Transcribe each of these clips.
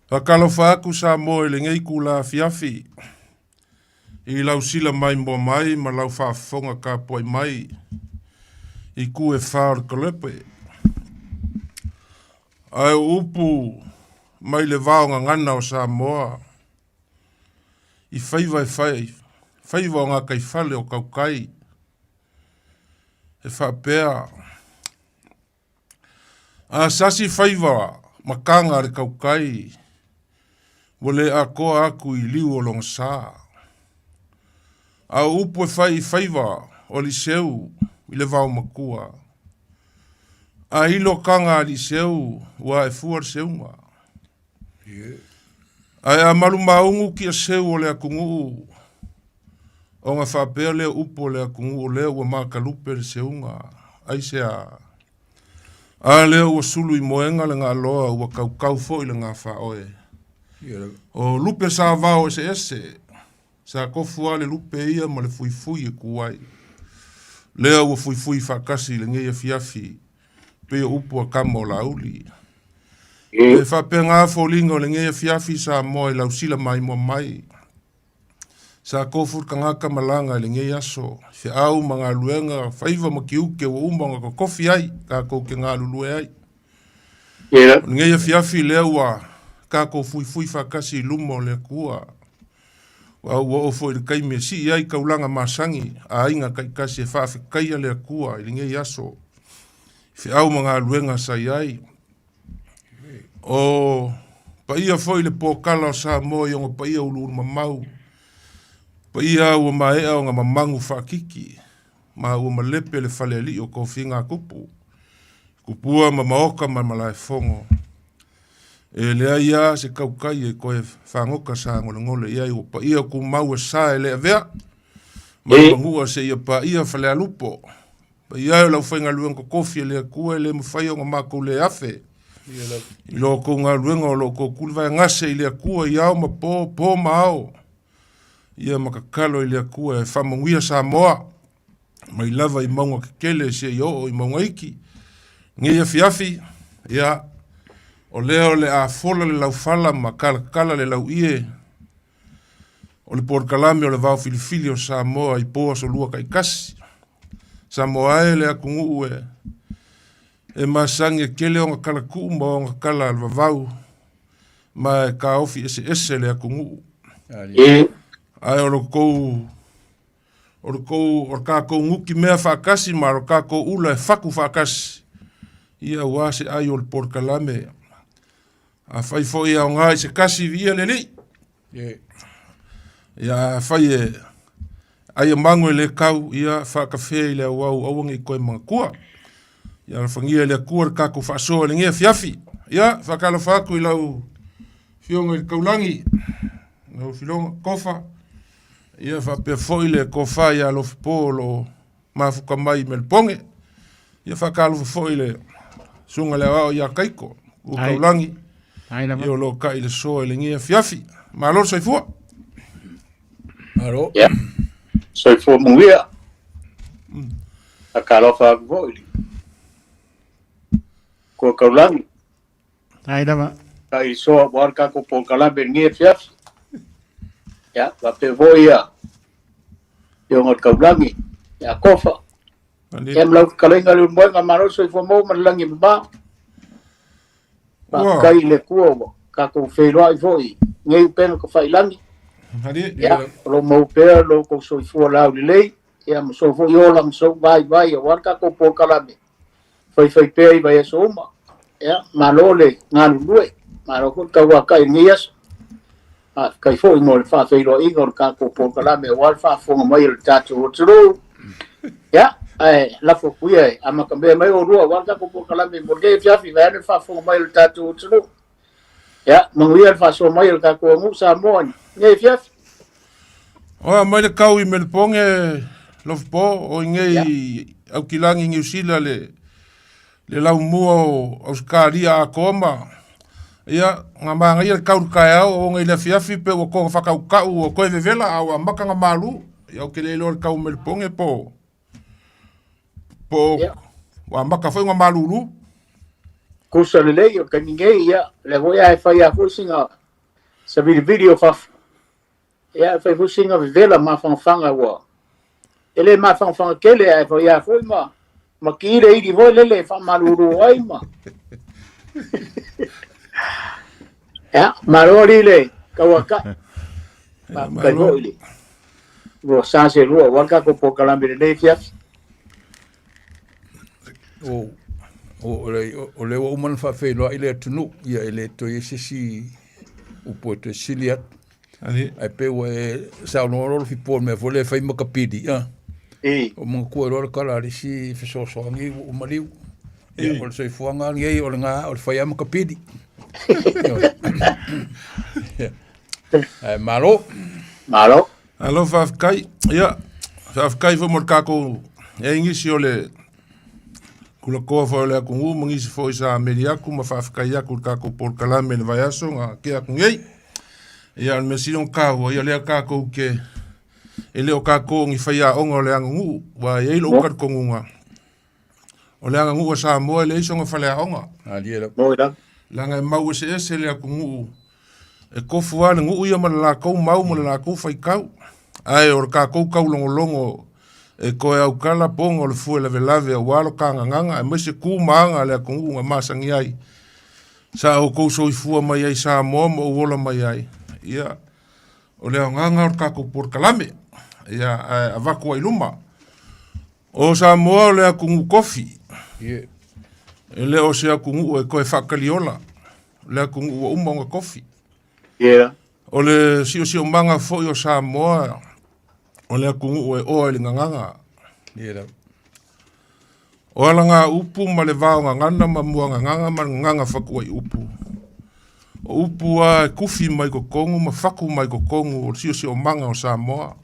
Faatalofa atu Samoa i lenei itula afiafi i lau sila maimoa mai ma lau faafofoga tapuai mai i itu e fa o le kalepe. Ae o upu mai le vao gagana o Samoa i faiva e fai, faiva o gataifale o tautai e faapea, A sasi faiva ma taga a le tautai, ua le atoa atu i liu o lona sa. A o upu e fai i faiva o Aliiseu i le vaomatua, a ilo taga a Aliiseu ua ae fua le seuga. Ae a malumaugu tiaseu o le atunuu, ona faapea lea upu o le atunuu o lea ua matalupe le seuga. Aisea? A lea ua sulu i moega le gaaloa ua tautau foi le gafaaoe. O lupe sa vao eseese, sa tofu lava le lupe ia ma le fuifui e tu ai. Lea ua fuifui faatasi i lenei afiafi, pei o upu a tama o Laauli. E faapena foliga o lenei afiafi Samoa i lau sila maimoa mai. Sa tofu le tagata malaga i lenei aso, i feau ma galuega, faiva ma tiute ua uma ona totofi ai tatou te galulue ai. O lenei afiafi lea ua tatou fuifui faatasi i luma o le Atua. Aua ua oo foi i le taimi e sii ai taulaga masani a aiga taitasi e faafetaia le Atua i lenei aso, i feau ma galuega sa i ai. O paia foi le pokala o Samoa i ona paia uluulu mamau, paia ua maea ona mamagu faakiki, ma ua malepe le falealii o tofiga a tupu, tupua ma maota ma malaefono. E leai lava se tautai e toe fagota sagolegole i ai, ua paia tumau e sa e le avea, mai Manua seia paia Falealupo. Paia e o le aufaigaluega totofi a le Atua e le mafai ona matou le afe i lo outou galuega o lo o outou tulivaegase i le Atua i ao ma po, po ma ao, ia ma tatalo i le Atua e faamanuia Samoa mai lava i mauga tetele seia oo i mauga iti. Nei afiafi, ia, o lea o le a fola le laufala ma talatala le lauie o le polokalame o le Vao Filifili o Samoa i po aso lua taitasi. Samoa e le atunuu e e masani e tele ona talatuu ma ona tala a le vavau ma e taofi eseese le atunuu. Ae o lo tou o le tou o le tatou nuti mea faatasi ma lo tatou ula e fatu faatasi ia aua se ai o le polokalame. Afai foi e aoga i se tasi, viia le Alii. Ia afai e ai a mago e le kau, ia faakafe i le auau aua ne i toe manatua. Ia alofagia e le Atua le tatou faasoa i lenei afiafi. Ia faatalofa atu i lau Afioga i le Taulagi, lau Afioga Tofa, ia faapea foi le tofa ia Alofipo o lo o mafuta mai i Melipoge. Ia faatalofa foi i le susuga i le aoao ia Kaiko, ua taulagi, ia o lo o kai le soa i lenei afiafi. Malo le soifua. Malo. Yeah. Soifua manuia. Faatalofa atu foi i le Kua Taulagi. Ai lava. Kai soa ua le tatou polokalame i lenei afiafi. Ia, faapea foi ia Afioga i le Taulagi, ia Kofa. Ia ma lau fetalaiga le Ulumoega, malo le soifua maua ma le lagi e mama. Faafetai i le Atua ua tatou feiloai foi i nei upega tafailagi. Ia, o lo o maua pea lo outou soifua laulelei, ia ma sou foi ola ma sou vaivai aua le tatou polokalame faifai pea i vaiaso uma. Ia, malo le galulue, malo foi le tauatai i lenei aso. Faafetai foi mo le faafeiloaiga o le tatou polokalame aua le faafofoga mai o le tatou atunuu. Ia, ae lafo atu ia e amatamea mai oulua aua le tatou polokalame mo lenei afiafi vaeane le faafofoga mai o le tatou atunuu. Ia, manuia le faasoa mai o le tatou atunuu Samoa i lenei afiafi. Oa mai le kau i Melipoge, Lofipo, o i nei Aukilagi Niu Sila le le laumua o Ausetalia atoa ma ia na manaia le tau i le taeao ona i le afiafi pe ua toe faatautau ua toe vevela a ua amata ona malu. Ia ou te le iloa le tau o Melipoge po ua amata foi ona malulu. Kusa lelei o le taimi nei, ia, lea foi a e fai lava foi sina savilivili o fafo, ia, e fai foi sina vevela mafanafana ua e le mafanafana tele, ae fai lava foi ma ma ki le ili foi lele e faamalulu ai ma. Ia, malo alii le tauatai. Faafetai foi i le lua sa selua aua le tatou polokalame i lenei afiafi. O, o, o lea ua uma ona faafeiloai le atunuu, ia e le toe i ai se isi upu e toe sili atu. Ae pei ua e saunoa loa Lofipoa i le mea foi lea e fai ma kapili, a. Ua manatua ai loa le tala a le isi fesoasoani ua maliu. Ia, o le soifuaga lenei o le o le fai lava ma kapili. Ae malo. Malo. Malo faafetai. Ia, faafetai foi mo le tatou e ai nisi o le kulakoa foi o le atunuu ma nisi foi sa meli atu ma faafetai atu i le tatou polokalame i le vaiaso na tea atu nei. Ia, o le mea sili ona taua, ia lea tatou te e le o tatou ni faiaoga o le aganuu, aua e i ai lou talitonuga, o le aganuu a Samoa e leai sona faleaoga. Leaga e mau eseese le atunuu, e tofu lava le nuu ia ma le latou mau ma le latou faitau. Ae o le tatou taulogologo e toe autala poga o le fue lavelave aua lo ta gagana aemaise tu ma aga a le atunuu na masani ai. Sa outou soifua mai ai Samoa ma ou ola mai ai. Ia, o le aogaga o le tatou polokalame. Ia, ae avatu ai i luma. O Samoa o le atunuu tofi. E le o se atunuu e toe faataliola. O le atunuu ua uma ona tofi. O le siosiomaga foi o Samoa, o le atunuu e oa i le gagana. O alagaupu ma le vaogagana ma muagagana ma le gagana fatuaiupu. O upu lava e kufi mai totonu ma fatu mai totonu o le siosiomaga o Samoa.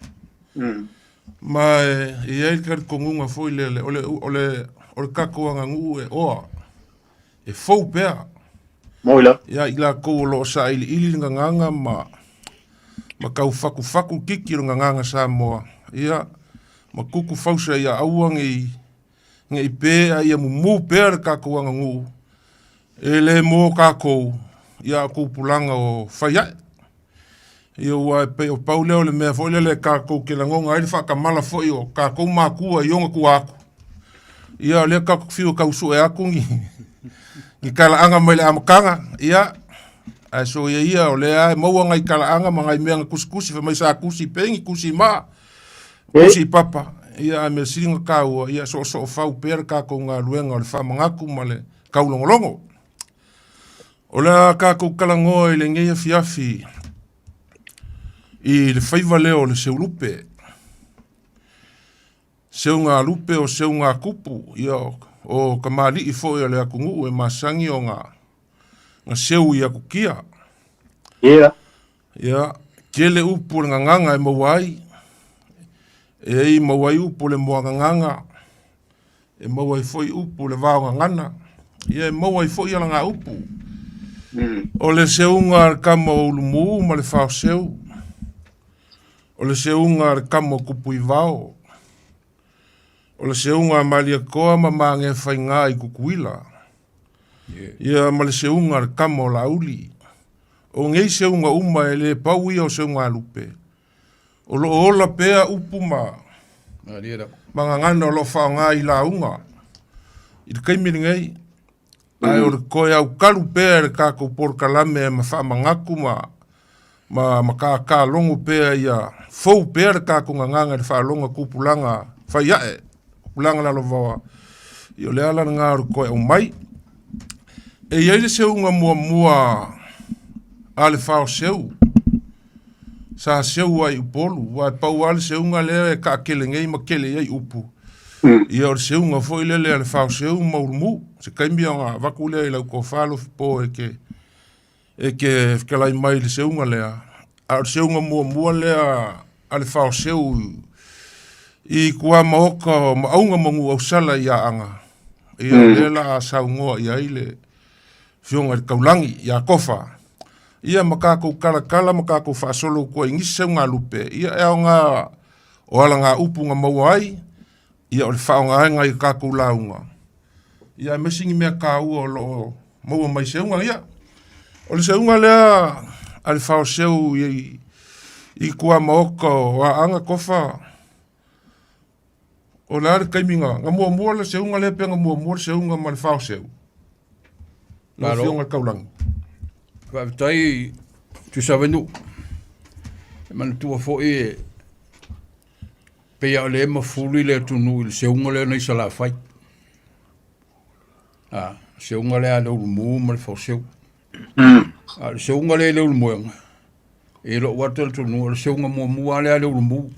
Ma e i ai le talitonuga foi lele, o le, o le, o le tatou aganuu e oa, e fou pea. Moi la. Ia i latou o lo o sailiili le gagana ma, ma tau fatufatu kiki o le gagana Samoa, ia, ma kuku fausa ia aua nei, nei pe a ia mumu pea le tatou aganuu, e le mo tatou, ia a tupulaga o fai ae. Ia ua e pei o pau lea o le mea foi lele tatou te lagona ai le faatamala foi o tatou matua i ona tua atu. Ia o lea tatou te fiu e tau sue atu ni, ni talaaga mai le amataga, ia, ae soia ia o lea e maua nai talaaga ma nai mea na tusitusi, fai mai sa tusi pei ni tusi i maa, tusi i papa, ia ae mea sili ona taua, ia soosoofau pea le tatou galuega o le faamanatu ma le taulogologo. O le a tatou talanoa i lenei afiafi i le faiva lea o le seulupe. Seugalupe o seugatupu, ia o kamali'i foi o le atunuu e masani ona na seu i atutia. Ia, tele upu o le gagana e maua ai, e ai maua ai upu o le moagagaga, e maua ai foi upu o le vaogagana, ia e maua ai foi alagaupu. O le seuga a le tama o Ulumu ma le Faoseu, o le seuga a le tama o Tupuivao, o le seuga a Malietoa ma Magefaiga i Tutuila, ia ma le seuga a le tama o Laauli. O nei seuga uma e le pau ia o seugalupe, o lo o ola pea upu ma gagana o lo o faaaoga i lauga i le taimi lenei. Ae o le toe aukalu pea e le tatou polokalame ma faamanatu ma ma mataata logo pea ia fou pea le tatou gagana i le faalogo a tupulaga fai ae, tupulaga lalovaoa. Ia o le ala lena o le toe aumai. E i ai le seuga muamua a le faoseu sa seu ai i Upolu, aua e pau lava le seuga lea e taatele nei ma tele i ai upu. Ia o le seuga foi lele a le faoseu ma Ulumu. Se taimi ona avatu lea i lau tofa Lofipo e te e te fetalai mai i le seuga lea, a o le seuga muamua lea a le faoseu i tuamaota o Maauga ma Nuuausala i Aana, ia o lea la a saunoa i ai le Afioga i le Taulagi ia Tofa, ia ma tatou talatala ma tatou faasolo atu ai i nisi seugalupe, ia e aoga o alagaupu na maua ai, ia o le faaaogaina i tatou lauga, ia aemaise ni mea taua o lo o maua mai seuga ia. O le seuga lea a le faoseu i, i kuamaoka o Aaga Kofa, o le a le taimi na, na muamua le seuga lea pe na muamua le seuga ma le faoseu? Lau Afioga i le Taulagi. Faafetai Tuisavainuu. E manatua foi e pei lava o lea e mafuli le atunuu i le seuga lea na i Salafai. A, seuga lea a le Ulumu ma le Faoseu. A o le seuga lea i le Ulumoega, e lou atu talitonuga o le seuga muamua lava lea a le Ulumu.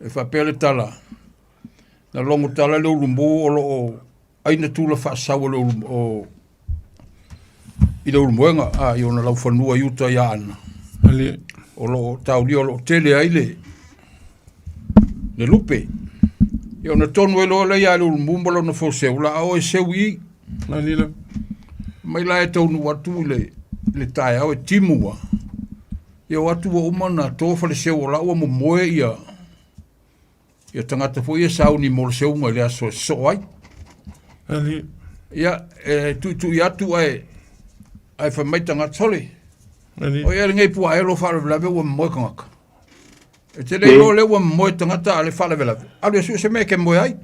E faapea le tala, na logo tala le Ulumu o lo o aina tula faasau o le o i le Ulumoega, a, i ona laufanua i uta i Aana. O lo o taulia o lo o tele ai le le lupe. Ia ona tonu ai loa lea ia le Ulumu ma lona fauseu, la a o e seu i i. Nani Mai la e taunuu atu i le, le taeao e timu ua. Ia o atu ua uma ona to faleseu o la ua momoe ia ia tagata foi ia sauni mo le seuga i le aso e sosoo ai. Nani. Ia, e tuitui atu ae ae fai mai tagata, sole, Nani. o ia lenei puaelo faalavelave ua momoe tagata. E te le iloa lea ua moe tagata a le faalavelave. Alu e sue se mea e te moe ai.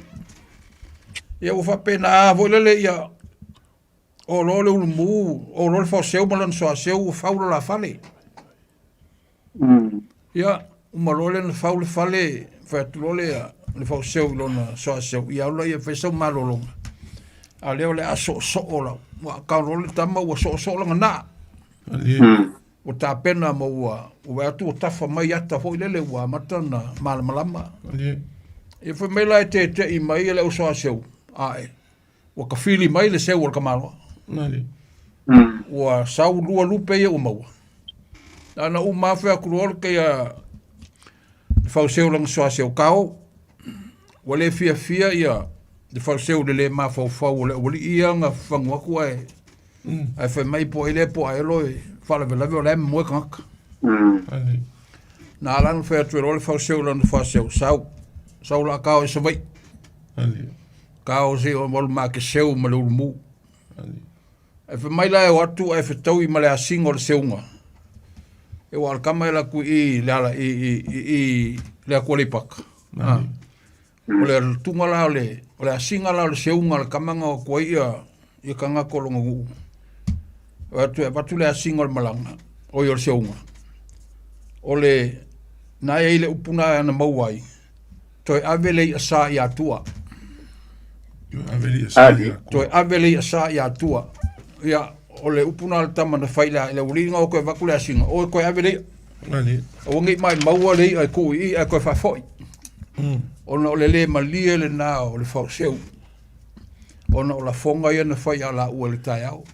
Ia ua faapena foi lele ia o loa le ulumu, o loa le faoseu ma lona soaseu ua fau lo la fale. Ia, uma loa lea na fau le fale, fai atu loa le, le faoseu i lona soaseu, ia alu laia e fai sau malologa. A lea o le a soosoo lau, ua kau loa le tama ua soosoo lana naa. Ua tapena ma ua vaai atu ua tafa mai ata foi lele ua amata ona malamalama. Ia fai mai la e tete'i mai le au seu, ae ua tafili mai le seu o le tamaloa. Ua sau lua lupe ia ua maua. Na ona uma lava fai atu loa le keia le fauseu lana soaseu kao. Ua le fiafia ia le fauseu i le le mafaufau o le aualii ia na fafagu atu ae Ae fai mai po o ai lea po o Aelo e faalavelave o la e momoe tagata. Na ala ona fai atu e loa le fauseu i lona faaseu, sau, sau la kao i Savaii. Kao se i alu ma ke seu ma le ulumu. Ae fai mai la e o atu ae fetaui ma le asiga o le seuga. E ua o le tama e alu atu i i le ala i i i i le atu Aleipata. O le alutuga la o le, o le asiga la o le seuga o le tama na o atu ai ia, ia tagata o lona nuu. O atu e avatu le asiga o le malaga, oi o le seuga. O le, na e i le upu na na maua ai, toe ave le i'a sa i Atua. Toe ave le i'a sa i Atua. Ia, o le upu na le tama na fai le, le uliga o toe avatu le asiga, o toe ave le i'a. Aua ne i maumau le i'a e tuu i i ae toe faafoi. Ona o le le malie lena o le faoseu. Ona o lafoga ia na fai ia laua i le taeao.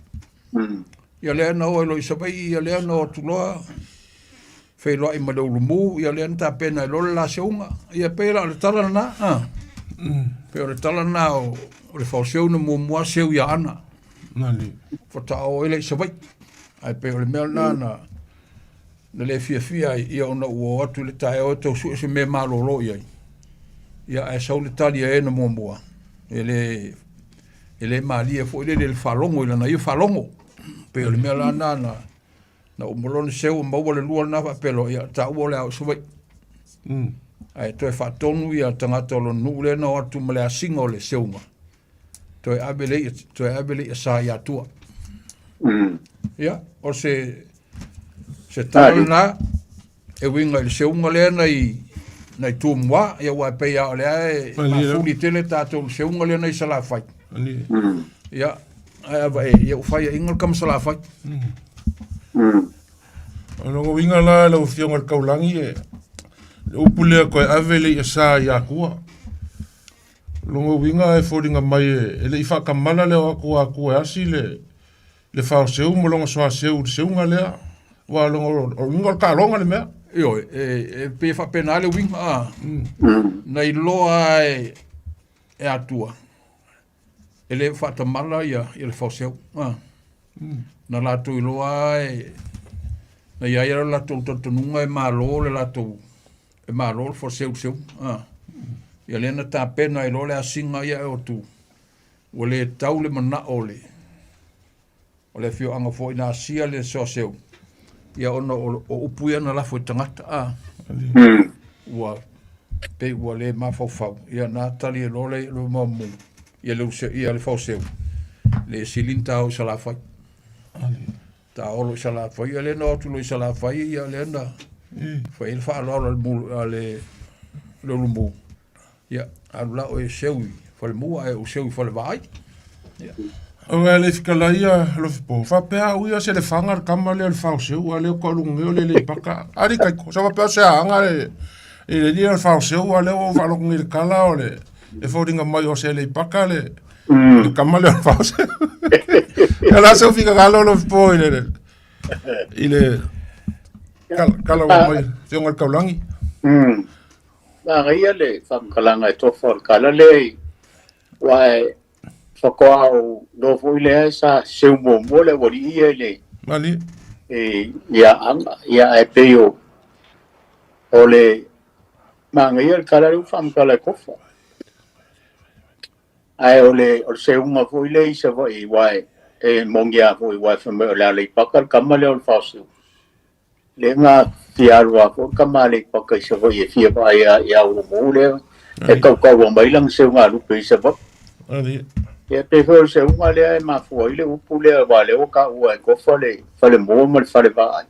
Ia lea na o ai loa i Savaii, ia lea na o atu loa feiloai ma le Ulumu, ia lea na tapena ai loa le la seuga. Ia pei la o le tala lena, a. Pei o le tala lena o, o le faoseu na muamua seu ia Ana. Faatoa oo ai lea i Savaii. Ae pei o le mea lena na na le fiafia ai, ia ona ua o atu i le taeao e tau sue se mea e malolo i ai. Ia ae sau le tali a e na muamua, e le, e le malie foi lele i le faalogo i lana ia faalogo. Pei o le mea la na, na, na uma loa ona seu maua le lua lena faapea loa, ia taua o le a oo i Savaii. Ae toe faatonu ia tagata o lona nuu lea na o atu ma le asiga o le seuga, toe ave le i'a, toe ave le i'a sa i Atua. Ia, o se, se tala lena e uiga i le seuga lea nai, nai Tumua, ia aua e pei lava o lea e mafuli tele tatou i le seuga lea nai Salafai. Ia, ae ava e, ia ua faiaina le tama Salafai. O lona uiga la lau Afioga i le Taulagi, e, le upu lea toe ave le i'a sa i Atua. Lona uiga e foliga mai e le i faatamala le o atu a Atua e asi le le faoseu ma lona soaseu i le seuga lea, aua o lona uiga o le taaloga le mea. Ioe, e pei e faapena le uiga, a. Na iloa lava e e Atua, e le faatamala ia, ia le faoseu. A. Na latou iloa lava e, na i ai lava le latou talitonuga e malo le latou, e malo le faoseu i le seuga. A. Ia lea na tapena ai loa le asiga ia e o atu, ua le tau le manao o le. O le afioaga foi na asia le soaseu, ia ona o upu ia na lafo i tagata, a ua pei ua le mafaufau, ia na tali e loa le mamu, ia le use, ia le faoseu, le sili ni ta o i Salafai. Ta olo i Salafai, ia le na o atu loa i Salafai, ia lea na fai ai le faaaloalo a le mu, a le Ulumu, ia alu la oe e seu i falemua ae ou seu i falevaai. Ia. O le fikala ia Lofipo, faapea au ia se lefaga le kama lea o le faoseu, a lea ko alu o le le paka. Ali kai ko, sa faapea se anga le i le lia le faoseu, a lea o faalogo nei le kala o le e foliga mai o se le paka le le kama lea o le faoseu. Ia la se finagalo Lofipo i le kala ua mai fioga le taulagi. Manaia le faamatalaga e tofa o le kala lea aua e faatoa ou iloa foi lea sa seu muamua le aualii ia i le Mali. E ia aga ia ae pei o le manaia le kala lea ua faamatala e tofa. Ae o le seuga foi lea i Savaii aua e moni lava foi aua e fai mai o le Aleipata le kama lea o le faoseu. Lea na fia alu lava foi le tama Aleipata i Savaii e fia vaai ia Ulumu lea e tautaua mai lana seugalupe i Savaii. Ali. Ia pei foi o le seuga lea e mafua ai le upu lea aua lea ua taua e tofa le falemua ma le falevaai.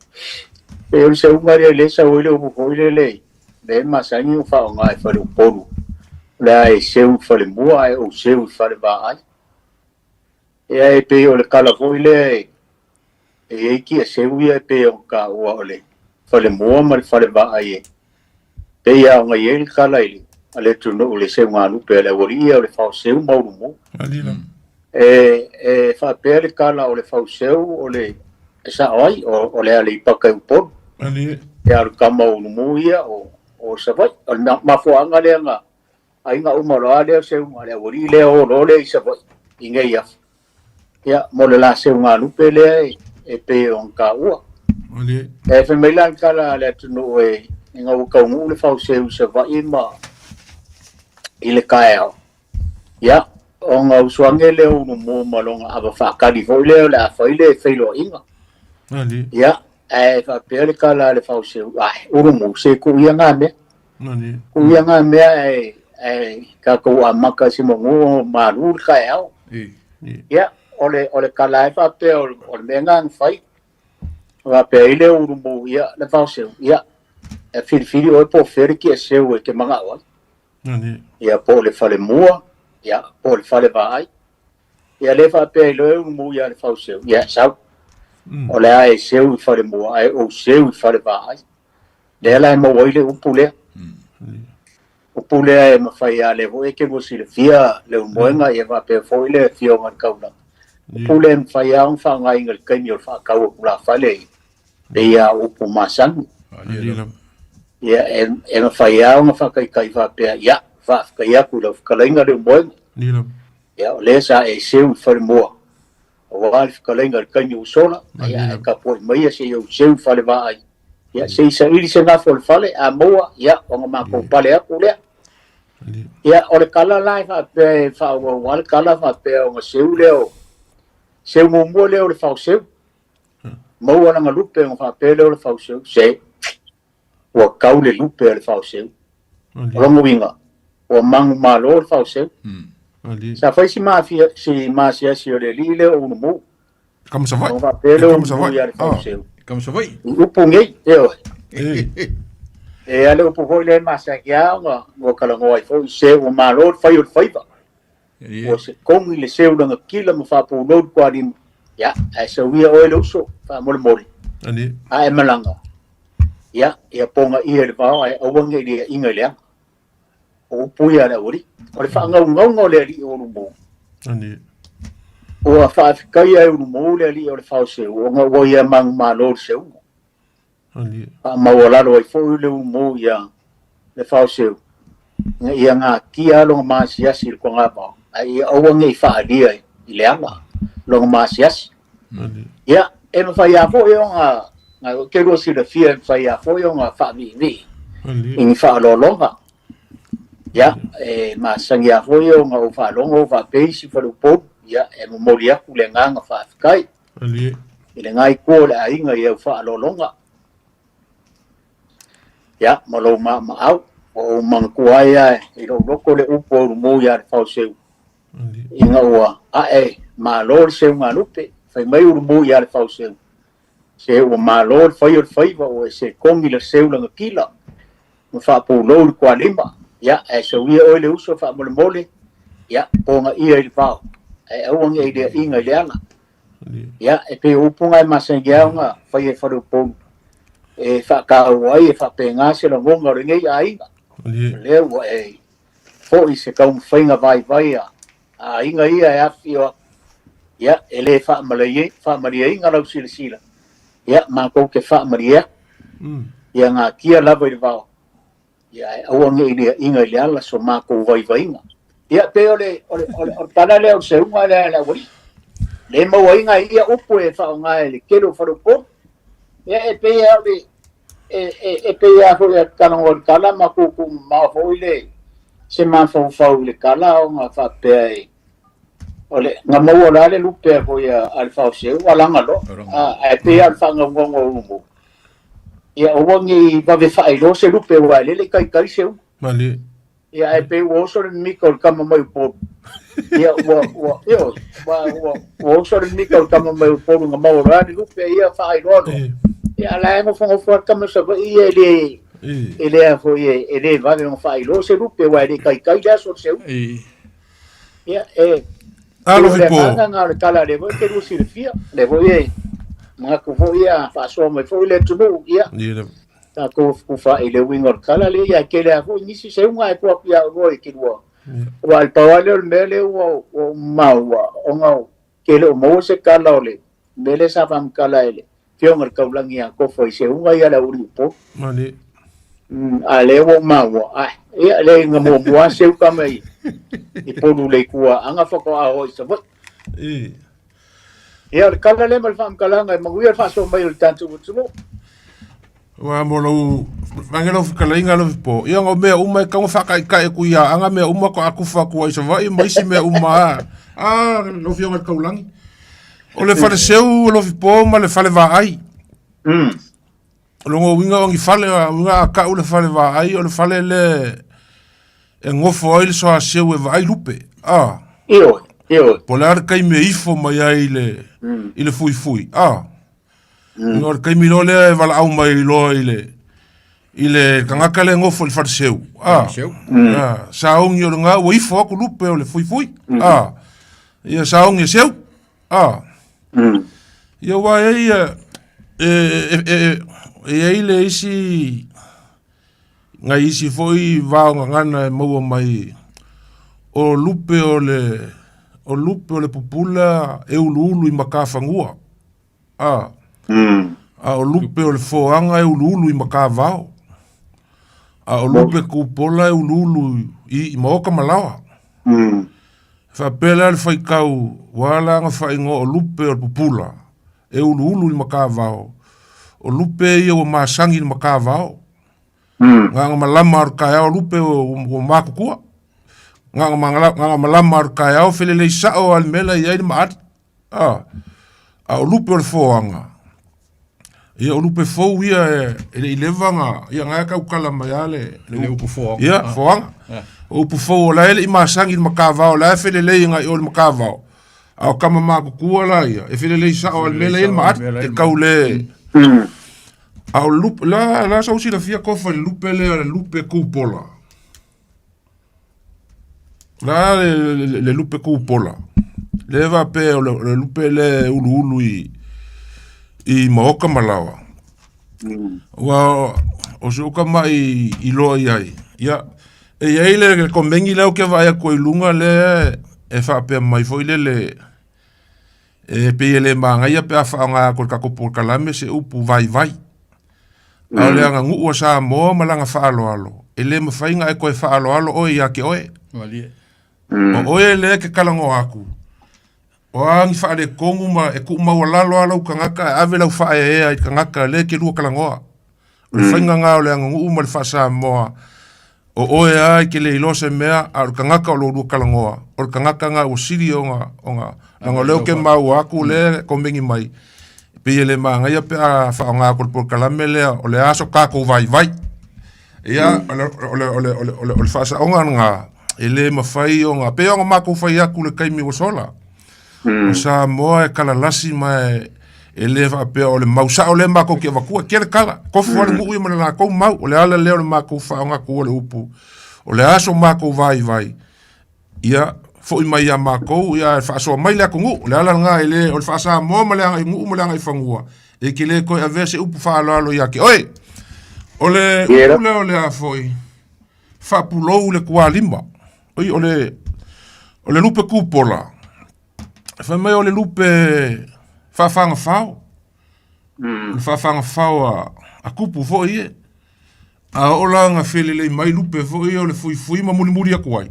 Pei o le seuga lea lea e sau ai le upu foi lele lea e masani ona faaaoga e faleupolu. O le a e seu i falemua ae ou seu i falevaai. Ia e pei o le kala foi lea e i ai kia seu ia e pei ona taua o le falemua ma le falevaai e pei lava ona i ai le kala i le a le atunuu le seugalupe a le aualii ia o le faoseu ma Ulumu. Ali la. E faapea le kala o le faoseu o le e sao ai o le Aleipata i Upolu. Ali. E alu kama o Ulumu ia o Savaii. O le mafuaaga lea na aiga uma loa lea o seuga le aualii lea o loa lea i Savaii i nei aso. Ia, mo le la seugalupe lea e pei ona taua. Ali. E fai mai la le kala a le atunuu e ina ua taunuu le faoseu i Savaii ma i le taeao. Ia, ona usuange lea o Ulumu ma lona ava faatali foi lea o le a fai le feiloaiga. Ali. Ia, ae faapea le kala a le faoseu, ai, Ulumu, se tuu ia ngā mea. Ali. Tuu ia ngā mea e tatou amata se manu o malu le taeao. Ia, o le kala e faapea o le mea ngā na fai. Faapea ai le Ulumu, ia, le faoseu, ia, e filifili oe po o fea le kia seu e te manao ai. Ali. Ia, po o le falemua, ia, po o le falevaai. Ia, le faapea i loe Ulumu ia le faoseu, ia, sau. O le a e seu i falemua, ae ou seu i falevaai. Lea la e maua ai le upu lea. Upu lea e mafai a le foi e ke lua silafia le umoega ia faapea foi le afioga i le taulaga. Upu lea e mafai lava ona faaaogaina i le taimi o le faatau o tulafale i pei lava o upu masani. Ali la. Ia, e mafai lava ona faataitai faapea, ia, faafetai atu i lau fetalaiga le umoega. Ali la. Ia, o lea sa e seu i falemua aua le fetalaiga i le taimi ua sola, ia, e tapuai maia seia ou seu i falevaai. Ia, se i saili se gafa o le fale, a maua, ia, ona matou pale atu lea. Ali. Ia, o le kala la e faapea e faaauau le kala faapea ona seu lea o seu muamua lea o le faoseu. Maua lana lupe ona faapea lea o le faoseu, se ua kau le lupe a le faoseu. Ali. O lona uiga, ua manumalo le faoseu. Ali. Sa fai si mafia, si masiasi o le alii lea o Ulumu. Kama Savaii. Ona faapea lea o Kama Ulumu Savaii. ia le faoseu. Kama Savaii. I upu nei, e oe. Eh. E ale upu foi lea e masani lava ona ua talanoa ai foi se ua malo le fai o le faiva. Ua se kogi le seu lana kila ma faapulou le tualima. Ia, ae sauia oe le uso, faamolemole. Ali. A e malaga. Ia, ia poga ia i le vao ae aua ne i liaina i le aga. O upu ia a le aualii. O le faagaugauga o le alii o Ulumu. Ali. Ua faafetaia e Ulumu le alii o le faoseu ona ua ia manumalo le seuga. Ali. Faamaualalo ai foi le Ulumu ia le faoseu. Ina ia gatia lona masiasi i le togavao, ae ia aua ne i faaalia i le ala lona masiasi. Ali. Ia, e mafai lava foi ona na ke lua silafia e mafai lava foi ona faaviivii Ali. i ni faaaloaloga. Ia, e masani lava foi ona ou faalogo o faapea isi faleupolu, ia, e momoli atu le agaga faafetai. I lena itu o le aiga i au faaaloaloga. Ia, ma lou maamaau, ua ou manatua ai lava i lou loto le upu a Ulumu ia Lefaoseu, ina ua ae malo le seugalupe, fai mai Ulumu ia Lefaoseu, Se ua malo le fai o le faiva, ua e setogi le seu lagatila, ma faapulou le tualima, ia, ae sauia oe le uso faamolemole, ia, pogaia i le vao, ae aua ne i leaiga i le ala. Ia, e pei o upu na e masani lava ona faia e Faleupolu e faataua ai, e faapena se lagona o lenei aiga. O lea ua e foi se taumafaiga vaivai a aiga ia e afifio atu. Ia, e le faamalieina lau silasila, ia, matou te faamalie atu. Ia natia lava i le vao, ia ae aua ne i liaina i le ala so matou vaivaiga. Ia, pei o le, o le, o le, o le tala lea o le seuga lea a le aualii. Le mauaina ai ia upu e faaaoga e le tele o faleupolu. Ia, e pei lava o le, e, e, e pei lava foi a talanoa i le tala ma tuutuumamao foi le, se mafaufau i le tala ona faapea e, o le, na maua la le lupe foi a le Faoseu, a laga loa, ae pei lava o le faagaugauga o Ulumu. Ia aua ne i vave faailoa se lupe aua e lele taitai se ulu. Malie. Ia ae pei ua oso le mimita o le tama mai Upolu. Ia ua ua ioe, ua ua ua oso le mimita o le tama mai Upolu na maua loa le lupe ia faailoa loa. Ia a la e nofonofo lava le tama Savaii ia e le e le a foi e le vave ona faailoa se lupe aua e le taitai le aso o le seu. Ia, e Alo pei o le fipo. agaga lena o le tala lea foi e te lua silafia, lea foi e manatu foi a faasoa mai foi le atunuu, ia, Ia le- tatou fetufaai i le uiga o le tala lea, ia e tele lava foi nisi seuga ae tuu atu ia oulua i te lua. Aua o le pau lava lea o le mea lea ua ua ou maua, ona ke le o maua se tala o le mea lea sa faamatala e le Afioga i le Taulagi ia Tofa i seuga ia le aualii o Upolu. Malie. A lea ua ou maua, ai, ia, leai na muamua lava seu tama i, i Upolu le ituaaga faatoa oo i Savaii. Ia, o le tala lea ma le faamatalaga e manuia le faasoa mai o le tatou atunuu. Aua mo lou mange lau fetalaiga lau po. Ia o mea uma e tatau ona faataitai atu i Aana mea uma faatoa tufa atu ai i Savaii ma isi mea uma a. Ah, lau Afioga i le Taulagi. O le faleseu o Lofipo ma le fale vaai. O lona uiga o ni fale, uiga a tau le fale vaai, o le fale le e gofo ai le soaseu e vaai lupe. Ah. Ioe, ioe. Po o le a le taimi e ifo mai ai i le, i le fuifui. Ah. O le taimi loa lea e valaau mai loa i le i le tagata lea e nofo i le faleseu. Ah. Ah, saogi o lena ua ifo atu lupe o le fuifui. Ah. Ia saogi e seu. Ah. Ia aua e i ai e e i ai le isi nai isi foi vaogagana e maua mai o lupe o le o lupe o le pupula e uluulu i matafanua. A. A o lupe o le foaga e uluulu i matavao. A o lupe kupola e uluulu i maoka ma laoa. E faapea la le faitau ua ala ona faaigoa o lupe o le pupula e uluulu i matavao, o lupe ia ua masani i le matavao. Na ona malama o le taeao lupe ua matutua. Na ona malama o le taeao felelei sao lava i le mea la e i ai le maali. A, a o lupe o le foaga, ia o lupe fou ia e le i leva na, ia na e tautala mai lava le, le upu foaga. Ia, foaga. O upu fou o la e le i masani i le matavao, o la e felelei agai i o i le matavao. A o tama matutua la ia, e felelei sao lava i le mea la e i ai le maali, e tau le... A o lupe, la, la sa ou silafia Tofa i le lupe lea, le lupe kupola. La le lupe kupola. Le faapea o le lupe lea e uluulu i maoka ma laoa. Aua o si ou tama'i iloa i ai, ia, e i ai le komeni lea ou te vaai atu ai i luga lea e faapea mai foi lele, e pei e le manaia pe a faaaoga atu e le tatou polokalame se upu vaivai. A o le aganuu a Samoa ma lana faaaloalo, e le mafai ona e toe faaaloalo oe ia te oe. O oe lea e te talanoa atu, o a ni faaletonu ma e tuumaualalo lava lau tagata ae ave lau faaeaea i le tagata lea e te lua talanoa. O le faiga lena o le aganuu ma le faa-Samoa. O oe a e ke le iloa se mea, a o le tagata o lo lua talanoa, o le tagata na ua sili ona, ona, leaga o lea ou te maua atu lea e komeni mai, pei e le manaia pe a faaaoga atu le polokalame lea, o le a so tatou vaivai. Ia, o le, o le, o le, o le, o le, o le faasaoga lena, e le mafai ona, pei ona matou fai atu i le taimi ua sola, O Samoa e kalalasi ma e le faapea o le mau sao lea matou te avatua, tele kala, tofu lava le nuu ia ma le latou mau. O le ala lea o le matou faaaoga atu o le upu, o le a so matou vaivai, ia foi mai ia matou, ia ae faasoa mai le atunuu. O le ala lena e le, o le faa-Samoa ma le agai nuu ma le agaifanua, e te le toe avea se upu faaaloalo ia te oe. O le upu lea o le a foi, faapulou le tualima. Oi, o le, o le lupe kupola, fai mai o le lupe faafagafao. O le faafagafao a, a kupu foi e. A oo la na felelei mai lupe foi o le fuifui ma mulimuli atu ai.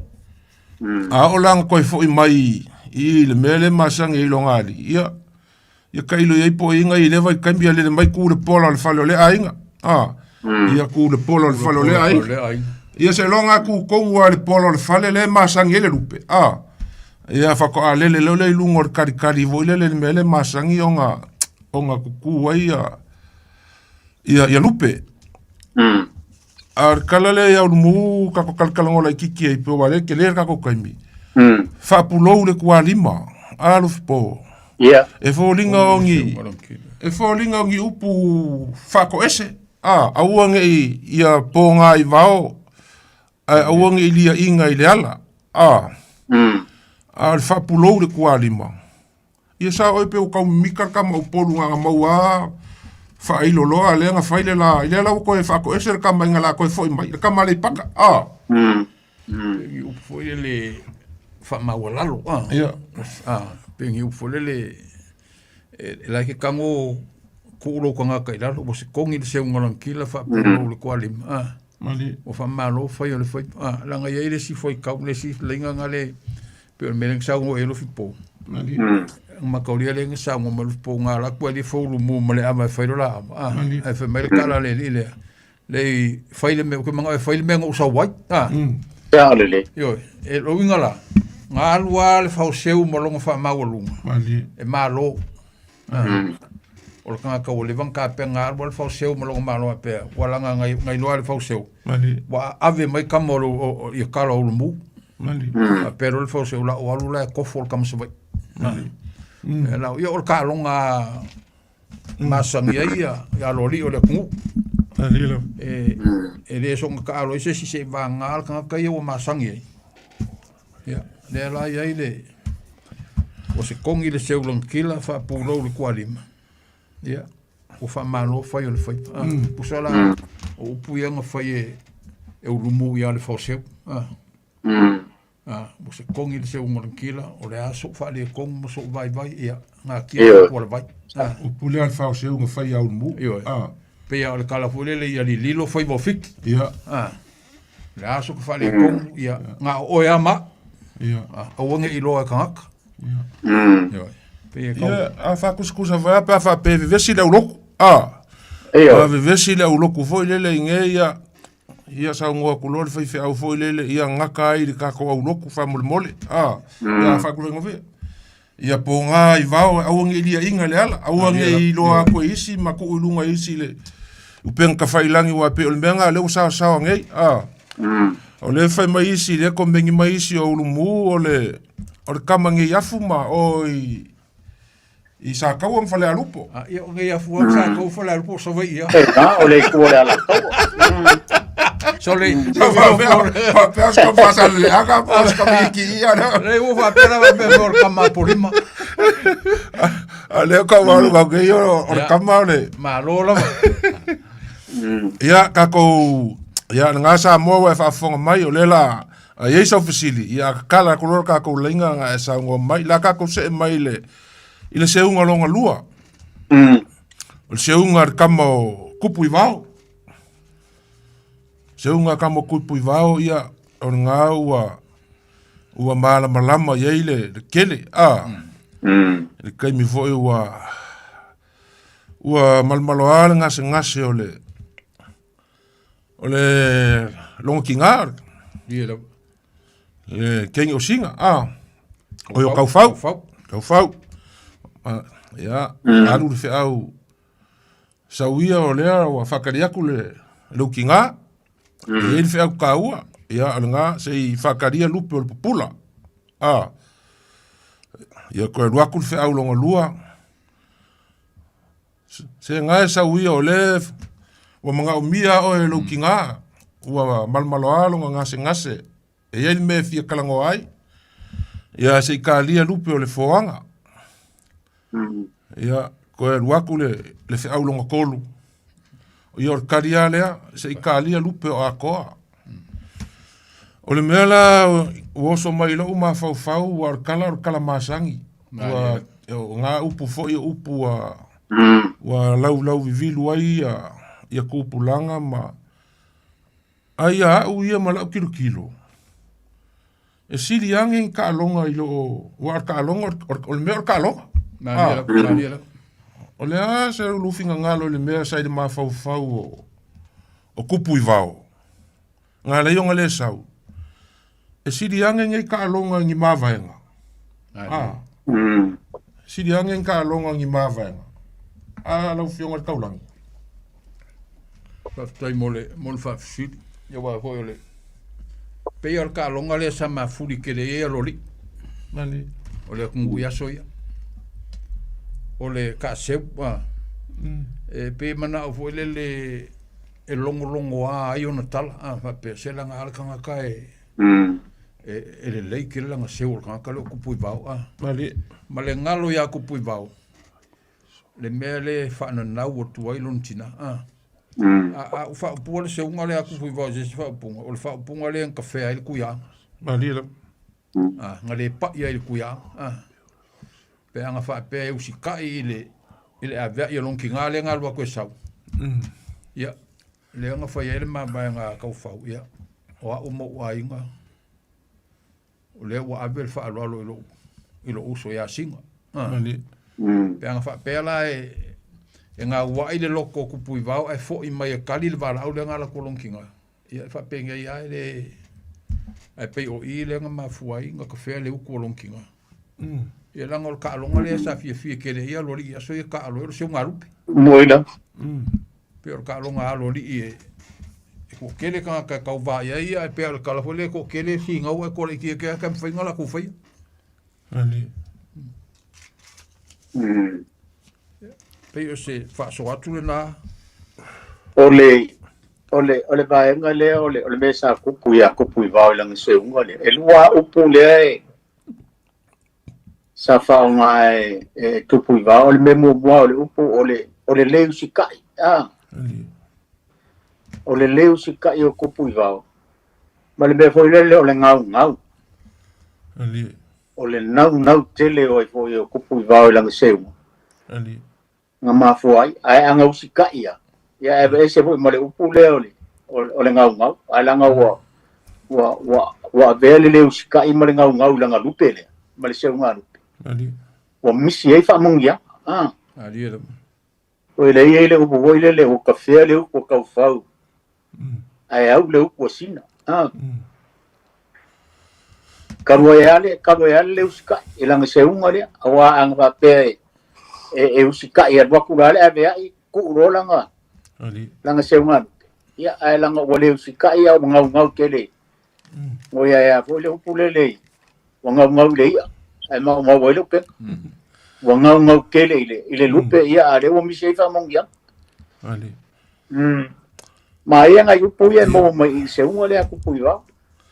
A oo la na toe foi mai i le mea lea masani ai loga alii, ia, ia tailo i ai poiga i lea vaitaimi ia lele mai tu le pola o le fale o lea aiga. A, ia tu le pola o le fale o lea aiga. Ia seiloga tu tonu lava le pola o le fale lea e masani ai le lupe. A, ia faatoa lele lea i luga o le kalikali foi lele i le mea lea e masani ona ona tutu ai ia ia, ia lupe. A o le tala lea ia Ulumu tatou talatalanoa laitiiti ai pei aua o lea e tele le tatou taimi. Faapulou le tualima, a Alofipo. Ia. E foliga o ni e foliga o ni upu faatoese, a aua ne i ia pogā i vao ae aua ne i liaina i le ala, a. A o le faapulou le tualima. Ia sa oe pe ua tau mimita le tama Upolu na ona maua a faailo loa a lea na fai le la i lea la ua toe faatoese le tama ina la toe foi mai le tama Aleipata a. Pei upu foi lele faamaualalo a. Ia. A, pei ni upu foi lele e la ke tango kuu lou tagata i lalo ua se kogi le seuga lanakila faapulou le tualima a. Malie. Ua faamalo fai o le faiva a, leaga e i ai le isi fuaitau le isi laina na le pei o le mea lea na saunoa i ai Lofipo. Malie. Mataulia lea na saunoa mai Lofipo na alu atu ai le foulumu ma le ava e fai lo la ava a, ae fai mai le tala a le alii lea, leai fai le mea, ou te manao e fai le mea na ou sau ai a. Sao lelei. Ioe, e lou uiga la, na alu lava le faoseu ma lona faamaualuga, Malie. e malo. O le tagata ua leva ona tapena alu alu faoseu ma lona malo faapea, ua laga na iloa le faoseu, ua ave mai tama o ia tala o Ulumu. Faapea loa le faoseu, la o alu la e kofo le tama Savaii. Ia o le taaloga masani ai ia aloalii o le atunuu. E le soona taalo ai se isi seia vagana le tagata ia ua masani ai. Ia, lea la i ai le, ua se kogi le seu lanakila faapulou le tualima, ia, ua faamalo fai o le faiva. Ah, pusa la, o upu ia na fai e, e ulumu ia le faoseu. Ah, ah, ua se kogi le seu lanakila, o le a sou faaletonu ma sou vaivai, ia, natia Ioe. ua le vai. Ah, Upu lea a le faoseu na fai ia Ulumu. Ioe. Ah, pei lava o le tala foi lele ia lililo faiva o Fiti. ia, Ah, Le a so ka faaletonu, ia, na o oe a ma au. ia. Ah, aua ne i iloa e tagata. Ia. Ioe. Pei e tau. Ia, a faakusakusa foi lava pe a faapea e vevesi le aulotu. A, Ioe. a vevesi le aulotu foi lele i ge ia, ia saunoa atu loa le faifeau foi lele, ia gata ai i le tatou aulotu faamolemole. A, ia faakufaigofie. Ia pogā i vao, aua ne i liaina i le ala, aua ne i iloa atu e isi ma tuu i luga e isi le upega tafailagi aua e pei o le mea lena o lea ua saosaoa nei. A, o lea e fai mai isi, lea e komeni mai isi o Ulumu o le, o le tama nei afu ma o i, i Sataua ma Falealupo. A, ia, o nei afu lava Sataua Falealupo o Savaii lava. E na, o le itu o le Alataua. Sole, Faapea se faasaleleaga po o se kamikiia lea. Lei ua faapea lava faapea o le tama a Polima. A lea ka ua alu kau o le tama o le... Malo lava. Ia, tatou... Ia, lena Samoa ua e faafofoga mai, o lea la... A i ai sau fesili, ia a tatala atu loa le tatou laina na e saunoa mai. La tatou see mai i le seuga lona lua. O le seuga a le tama o Kupu i Vao. Seuga ka mo kupu i vao ia o lena ua ua malamalama i ai le, le kele a le taimi foi ua ua malomaloa le gasegase o le o le loga tiga Ia lava. Le keini o Siga, a. O o Kaufau. Kaufau. Kaufau. Ia, alu le feau sauia o lea ua faatali atu le le utiga. E i ai le feau taua, ia o lena se i faatalia lupe o le pupula. A. Ia toe alu atu le feau lona lua. Se ga e sau ia o lea ua manaomia oe e lou tiga, ua malomaloa lona gasegase, e i ai le mea e fia talanoa ai, ia se i talia lupe o le foaga. Ia, toe alu atu le, le feau lona tolu. Ia o le tali lava lea, se i talia lupe o Atoa. O le mea la ua oso mai i lou mafaufau, ua o le tala o le tala masani. Ua, o ngā upu foi o upu ua, ua laulau vivilu ai ia, ia tupulaga ma, ai ia au ia ma lau tilotilo, e sili age ni taaloga i loo, aua o le taaloga, o le mea o le taaloga. Malie lava, malie lava. O le a se lou finagalo i le mea sa i le mafaufau o, o kupu i vao, na ala ai ona le sau, e sili age nei taaloga i ni mavaega. A. Sili age ni taaloga i ni mavaega. A lau Afioga i le Taulagi. Faafetai mo le mo le faafesili. Ia aua foi o le pei o le taaloga lea sa mafuli tele ai aloalii. Nani. O le atunuu i aso ia. O le taaseu a. E pei e manao foi lele e logologoa ai ona tala a faapea se laga a le tagata e e lelei tele lana seu o le tagata lea o Tupuivao a. Malie. Ma le galo ia Tupuivao le mea lea e faananau atu ai lona tina a. A ua faaupua le seuga lea a Tupuivao i se isi faaupuga, o le faaupuga lea na tafea ai le tuiaga. Malie lava. A, na le pai ai i le tuiaga a. Pe a na faapea e usitai i le i le aveai o lona tina lea na alu atu e sau. Ia, lea na fai ai le mavaega a Taufau, ia, o au ma ou aiga, o lea ua ave le faaaloalo i lou, i lou uso ia Siga. Ah. Pe a na faapea la e, e gauai le loto o Tupuivao ae foi mai e tali le valaau lea na alu atu o lona tina, ia e faapenei lava e le, ae pei o i lea na mafua ai na tafea le utu o lona tina. Ia leaga o le taaloga lea sa fiafia tele ai aloalii i aso ia taalo ai o le seugalupe. Moi lava. Pei o le taaloga a aloalii e e toatele tagata e tauva i ai ia ae pei o le tala foi lea e toatele finau ae toa laiti ake lava e taumafai ona latou faia. Alii. Pei o se faasoa atu lena. O le o le o le vaega lea o le o le mea sa tupu ia Tupu i vao i lana seuga lea. E lua lava upu lea e sa faaaoga e, e Tupu i Vao. O le mea muamua o le upu o le, o le le usikai. Ah. O le le usikai o Tupu i Vao. Ma le mea foi lele o le gaugau. O le naunau tele o ai foi o Tupu i Vao i lana seuga. Na mafua ai, ae a gausikai ia, ia e aveese foi ma le upu lea o le, o le gaugau, ae leaga ua, ua, ua, ua avea le le usikai ma le gaugau i lana lupe lea, ma le seugalupe. Ua misi ai faamanuiaga. Ah. Oi lea e i ai le upu foi lele, ua tafea le upu a Taufau, ae au le upu a Sina. Ah. Talu ai lava le, talu ai lava le le usikai i lana seuga lea, aua a na faapea e, e, e usikai e alu atu la le aveai, tuu loa lana, lana seugalupe. Ia, ae leaga ua le usikai a ua gaugau tele. Oi ae a foi le upu lele, ua gaugau i le i'a, ae maumau ai le upega. Ua gaugau tele i le, i le lupe, ia, a o lea ua misi ai faamanuiaga. Ma ia nai upu ia e maua mai i seuga lea a Tupu i Vao.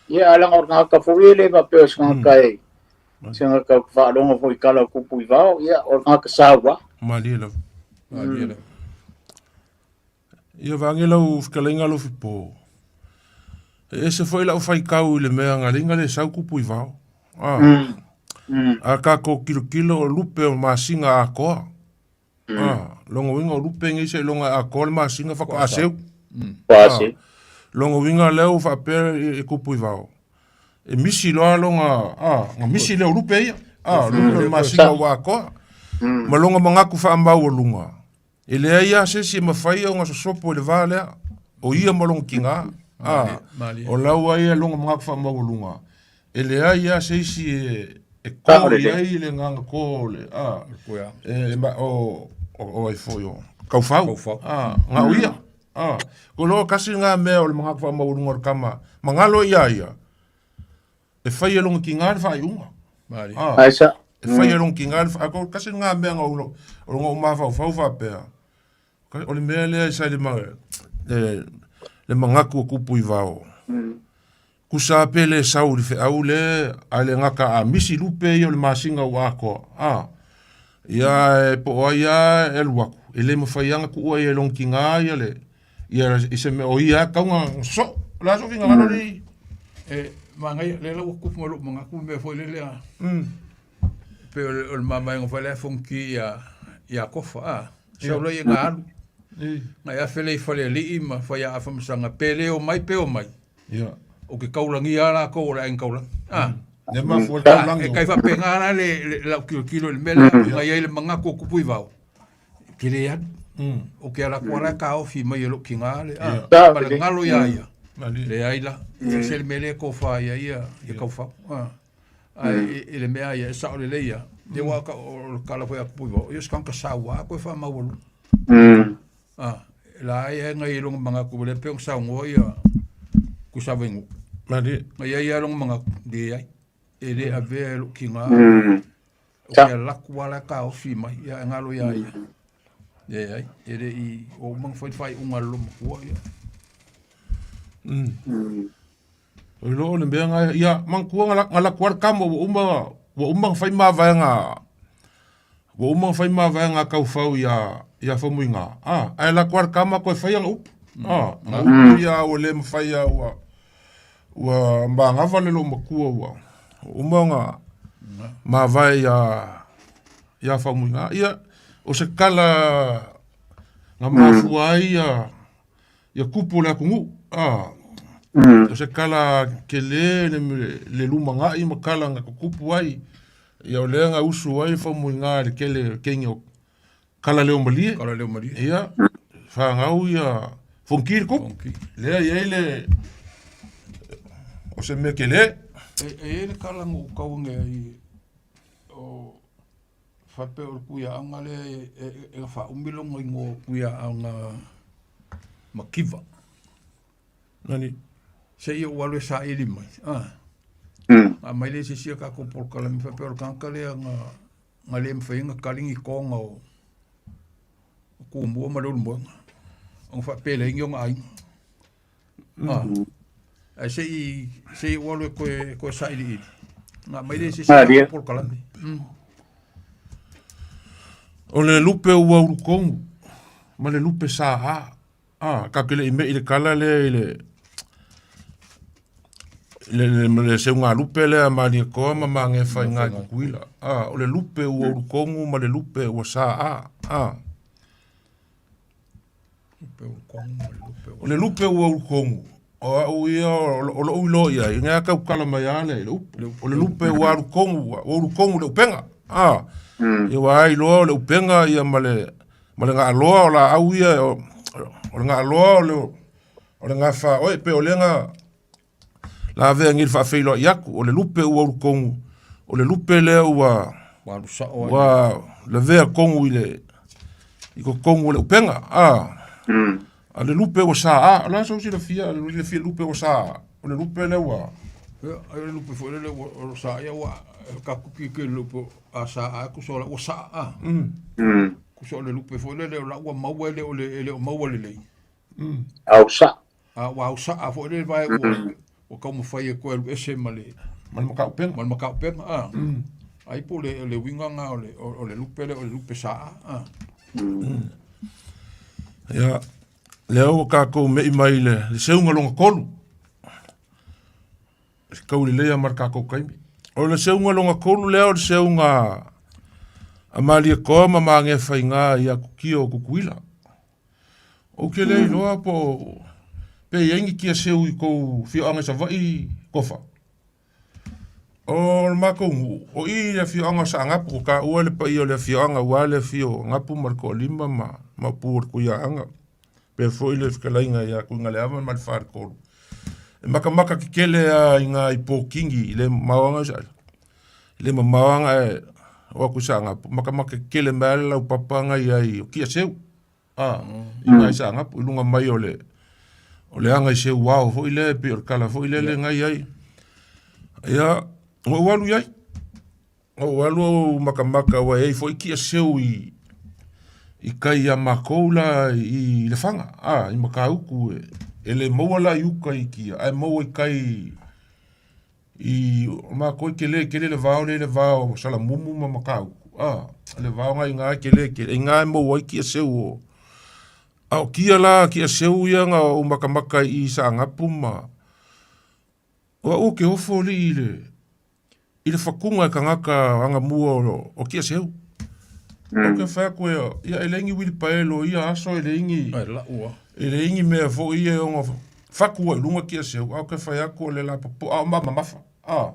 Ia, ae leaga o le tagata foi e le faapea o se tagata e, se tagata ou te faalogo foi i tala o Tupu i Vao, ia, o le tagata saua. Malie lava. Malie lava. Ia vaeane lau fetalaiga Alofipo. E ese foi lau faitau i le mea na ala ai ona le sau Tupu i Vao. A, a tatou tilotilo o lupe o masina atoa. Ah, lona uiga o lupe nei seiloga e atoa le masina faatoa seu. Faatoa seu. Lona uiga lea ua faapea e tupu i vao. E misi loa lona, ah, na misi lea o lupe ia. Ah, lupe o le masina ua atoa. Ma lona manatu faamaualuga, e leai lava se isi e mafai ona sosopo i le va lea, o ia ma lona tiga. A, o lau ai ia loga magaku faamaualuga, e leai lava se isi e e kō i ai le agaga kō o le a e ma o o ai foi o Kaufau. A, na o ia. A, ko loa kasi ngā mea o le magaku faamaualuga o le kama, magalo ia ia. E fai e loga kiga le faaiuga. A, e fai e loga kiga le faaiuga. Kasi ngā mea nga o loga o mafaufau faapea. O le mea lea e sa le, le, le magaku o kupu i vao. Kusa pe le sau i le feau le a le gaka a misi lupe ia o le masina ua atoa. A, ia e po o ai a e alu aku. E le mawhai anga kuua ia e longi ki ngā ia le, ia i se mea o ia kaunga so. O le aso finga ngalo li. E, mangai, le lau kupu ma lou magaku mea foi le lea. Pe o le mamaega foi lea fonki ia ia Kofa a. Sau lea ia alu. Ngai afe le i falealii ma fai a afa masaga pe le o mai pe o mai. Ia. O ke kaulagia a lakou o le aiga kaulagi. A. Le mafua le kaulagi. E kai faapena la le lau kilokilo i le mea lea ngai ai le magaku o kupu i vao. Ke le alu. O ke ala atu ala e kaofi mai e lou tiga le a. Ma le galo ia ia. Leai la. E se le mea lea e tofa ia ia ia kaufau. A. Ae i le mea ia e sao lelei ia. Ia wa ka o le kala foi a kupu i vao. Ia se tagata saua koe faamaualuga. A, la ai e ngai longa mangaku le pe saunoa ia Kusavainuu. Mali. Ngai ai ia longa mangaku le ai. E le avea e lou tiga. O ke laku ala ka ofi mai ia e ngalo ia ia. Le ai e le i o uma fai fai unga lo makua ia. O lo le mea ngai ia manatua nga laku a le kama ua uma ua uma ona fai mavaega ua uma ona fai mavaega a Kaufau ia ia Faumuiga a ae laku a le kama toe fai ana upu a ana upu ia ua le mafai a ua ua magava le loomatua ua uma ona mavae ia ia Faumuiga ia o se kala na mafua ai ia ia kupu o le atunuu a o se kala tele le, le lumanaʻi ma kala na tutupu ai ia o lea na usu ai Faumuiga i le tele keini o kala leo malie Kala leo malie. ia fanau ia Fonoti le kupu lea i ai le o se mea tele E, e i ai le kala na ou tau age ai o Faapea o le kuiaaga lea e faaumi lona igoa o kuiaaga Makiva. Nani. Seia ou alu e saili mai. Ah. Aumai lea i se isi a tatou polokalame faapea o le tagata lea na na le mafai ona tali ni toga o Tumua ma Leulumoega ona faapelei ona aiga. Ah. Ae se i se i ou alu e toe toe sailiili. Na aumai lea i se isi Malie. tatou polokalame. O le lupe ua ulukonu ma le lupe sa a. A, tatou te le i mei i le kala lea i le le, le, le seugalupe lea a Malietoa ma Magefaiga i Tutuila. A, o le lupe ua ulukonu ma le lupe ua sa a. A. O le lupe ua ulukogu, o au ia o lou iloa i ai, ina tautala mai lava le upu. O le lupe ua alukogu, ua ulukogu le upega. A, ia ua ai loa o le upega ia ma le, ma le gaaloa o laau ia, o, o le gaaloa o le, o le gafa oe, pe o lea na lavea nei le faafeiloai atu, o le lupe ua ulukogu, o le lupe lea ua, Ua alu sao ai. ua lavea tonu i le, i totonu o le upega. A, a le lupe ua sa a, o le a sou silafia, le silafia lupe ua sa a, o le lupe lea ua, Ia, ai o le lupe foi lele ua o sa ia ua ka kuki ke lupe a sa a ku so la ua sa a. Ku so le lupe foi lele o la ua maua e le o le e le o maua lelei. Au sa. A ua au saa foi lele vae ua ua taumafai e toe alu ese ma le ma le makaupega. Ma le makaupega a. Ai po o le le uiga na o le o le lupe lea o le lupe saa a. Ia, lea ua tatou mei mai i le, le seuga lona tolu. E kau lelei lava ma le tatou taimi. O le seuga lona tolu lea o le seuga a Malietoa ma Magefaiga i Atukia o Tutuila. Ou te le iloa po pe i ai ni kia seu i kou afioaga i Savaii Kofa. O le matou nuu, o i i le afioaga o Saanapu, ko taua le paia o le afioaga aua le afio o Napu ma le Toalima ma Maopu o le Tuiaaga, pea foi le fetalaiga ia Tuigaleava ma le Faletolu. E makamaka kekele a i ngā i pōkingi i le maoanga i sa le mamaoanga e o aku sa ngā makamaka kekele mai le lau papanga i ai o kia seu. A, i ngā i sa ngā i lunga mai o le o le anga i seu wao foi le pe o le kala foi le le ngai ai. Ia, o alu i ai. O alu au makamaka ua e foi kia seu i i kai ia makou la i Lefaga, a, i Makauku e, e le maua la i uka i kia, ae maua i kai i o makou e kele kele le vao le le vao Salamumu ma Makauku, a, le vao ngai ngā kele kele, i ngā e maua ai kia seu o, a o kia la kia seu ia nga o makamaka i Saangapu ma, o au ke ofo li i le, i le fakuga e kagaka agamua o Kiaseu. O ke whai aku e, ia e leingi wilipaelo ia aso e leingi, Ai, lau a. e leingi mea fo ia e onga fakua i lunga Kiaseu, a o ke whai aku o le la popo, a o ma mamafa, a,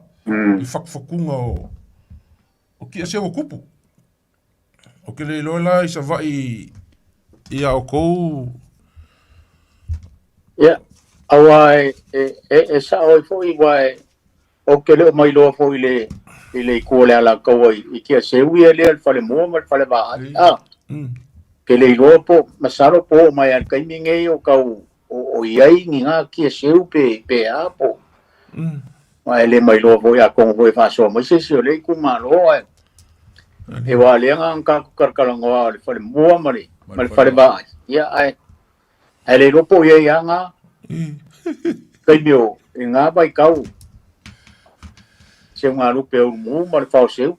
i fakufakuga o Kiaseu o kupu. O ke le iloa la i Savaii ia oukou. Ia, aua e, e, e, e sao ai foi ua e, ou te le o mailoa foi i le, i le itu o le Alataua i, i Tiaseu ia lea le fale mua ma le fale vaai. A, ke le iloa po, masalo po oo mai lava i le taimi nei o tau, o, o i ai ni na Tiaseu pe, pe a po. Ma e le mailoa foi atonu foi e faasoa mai se isi o lea itumalo ae e ua lea na tatou talatalanoa o le fale mua ma le ma le fale vaai. Ia ae ae le iloa po o i ai lava na taimi o i na vaitau seugalupe o Ulumu ma le Faoseu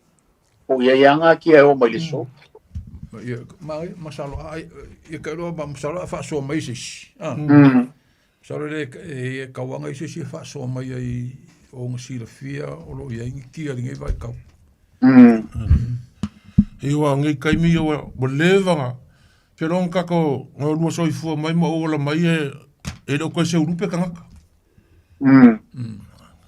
po o i ai lava na kia e oo mai le aso. Ia, ma, masalo, a, ia ka iloa, ma masalo a faasoa mai se isi. Ah. Masalo le e kauaga i se isi e faasoa mai ai o ona silafia o lo o i ai ni kia i lenei vaitau. I ua nei taimi ia ua ua leva na ke loa na tatou na olua soifua mai ma ou ola mai e e le o toe seu lupe tagata.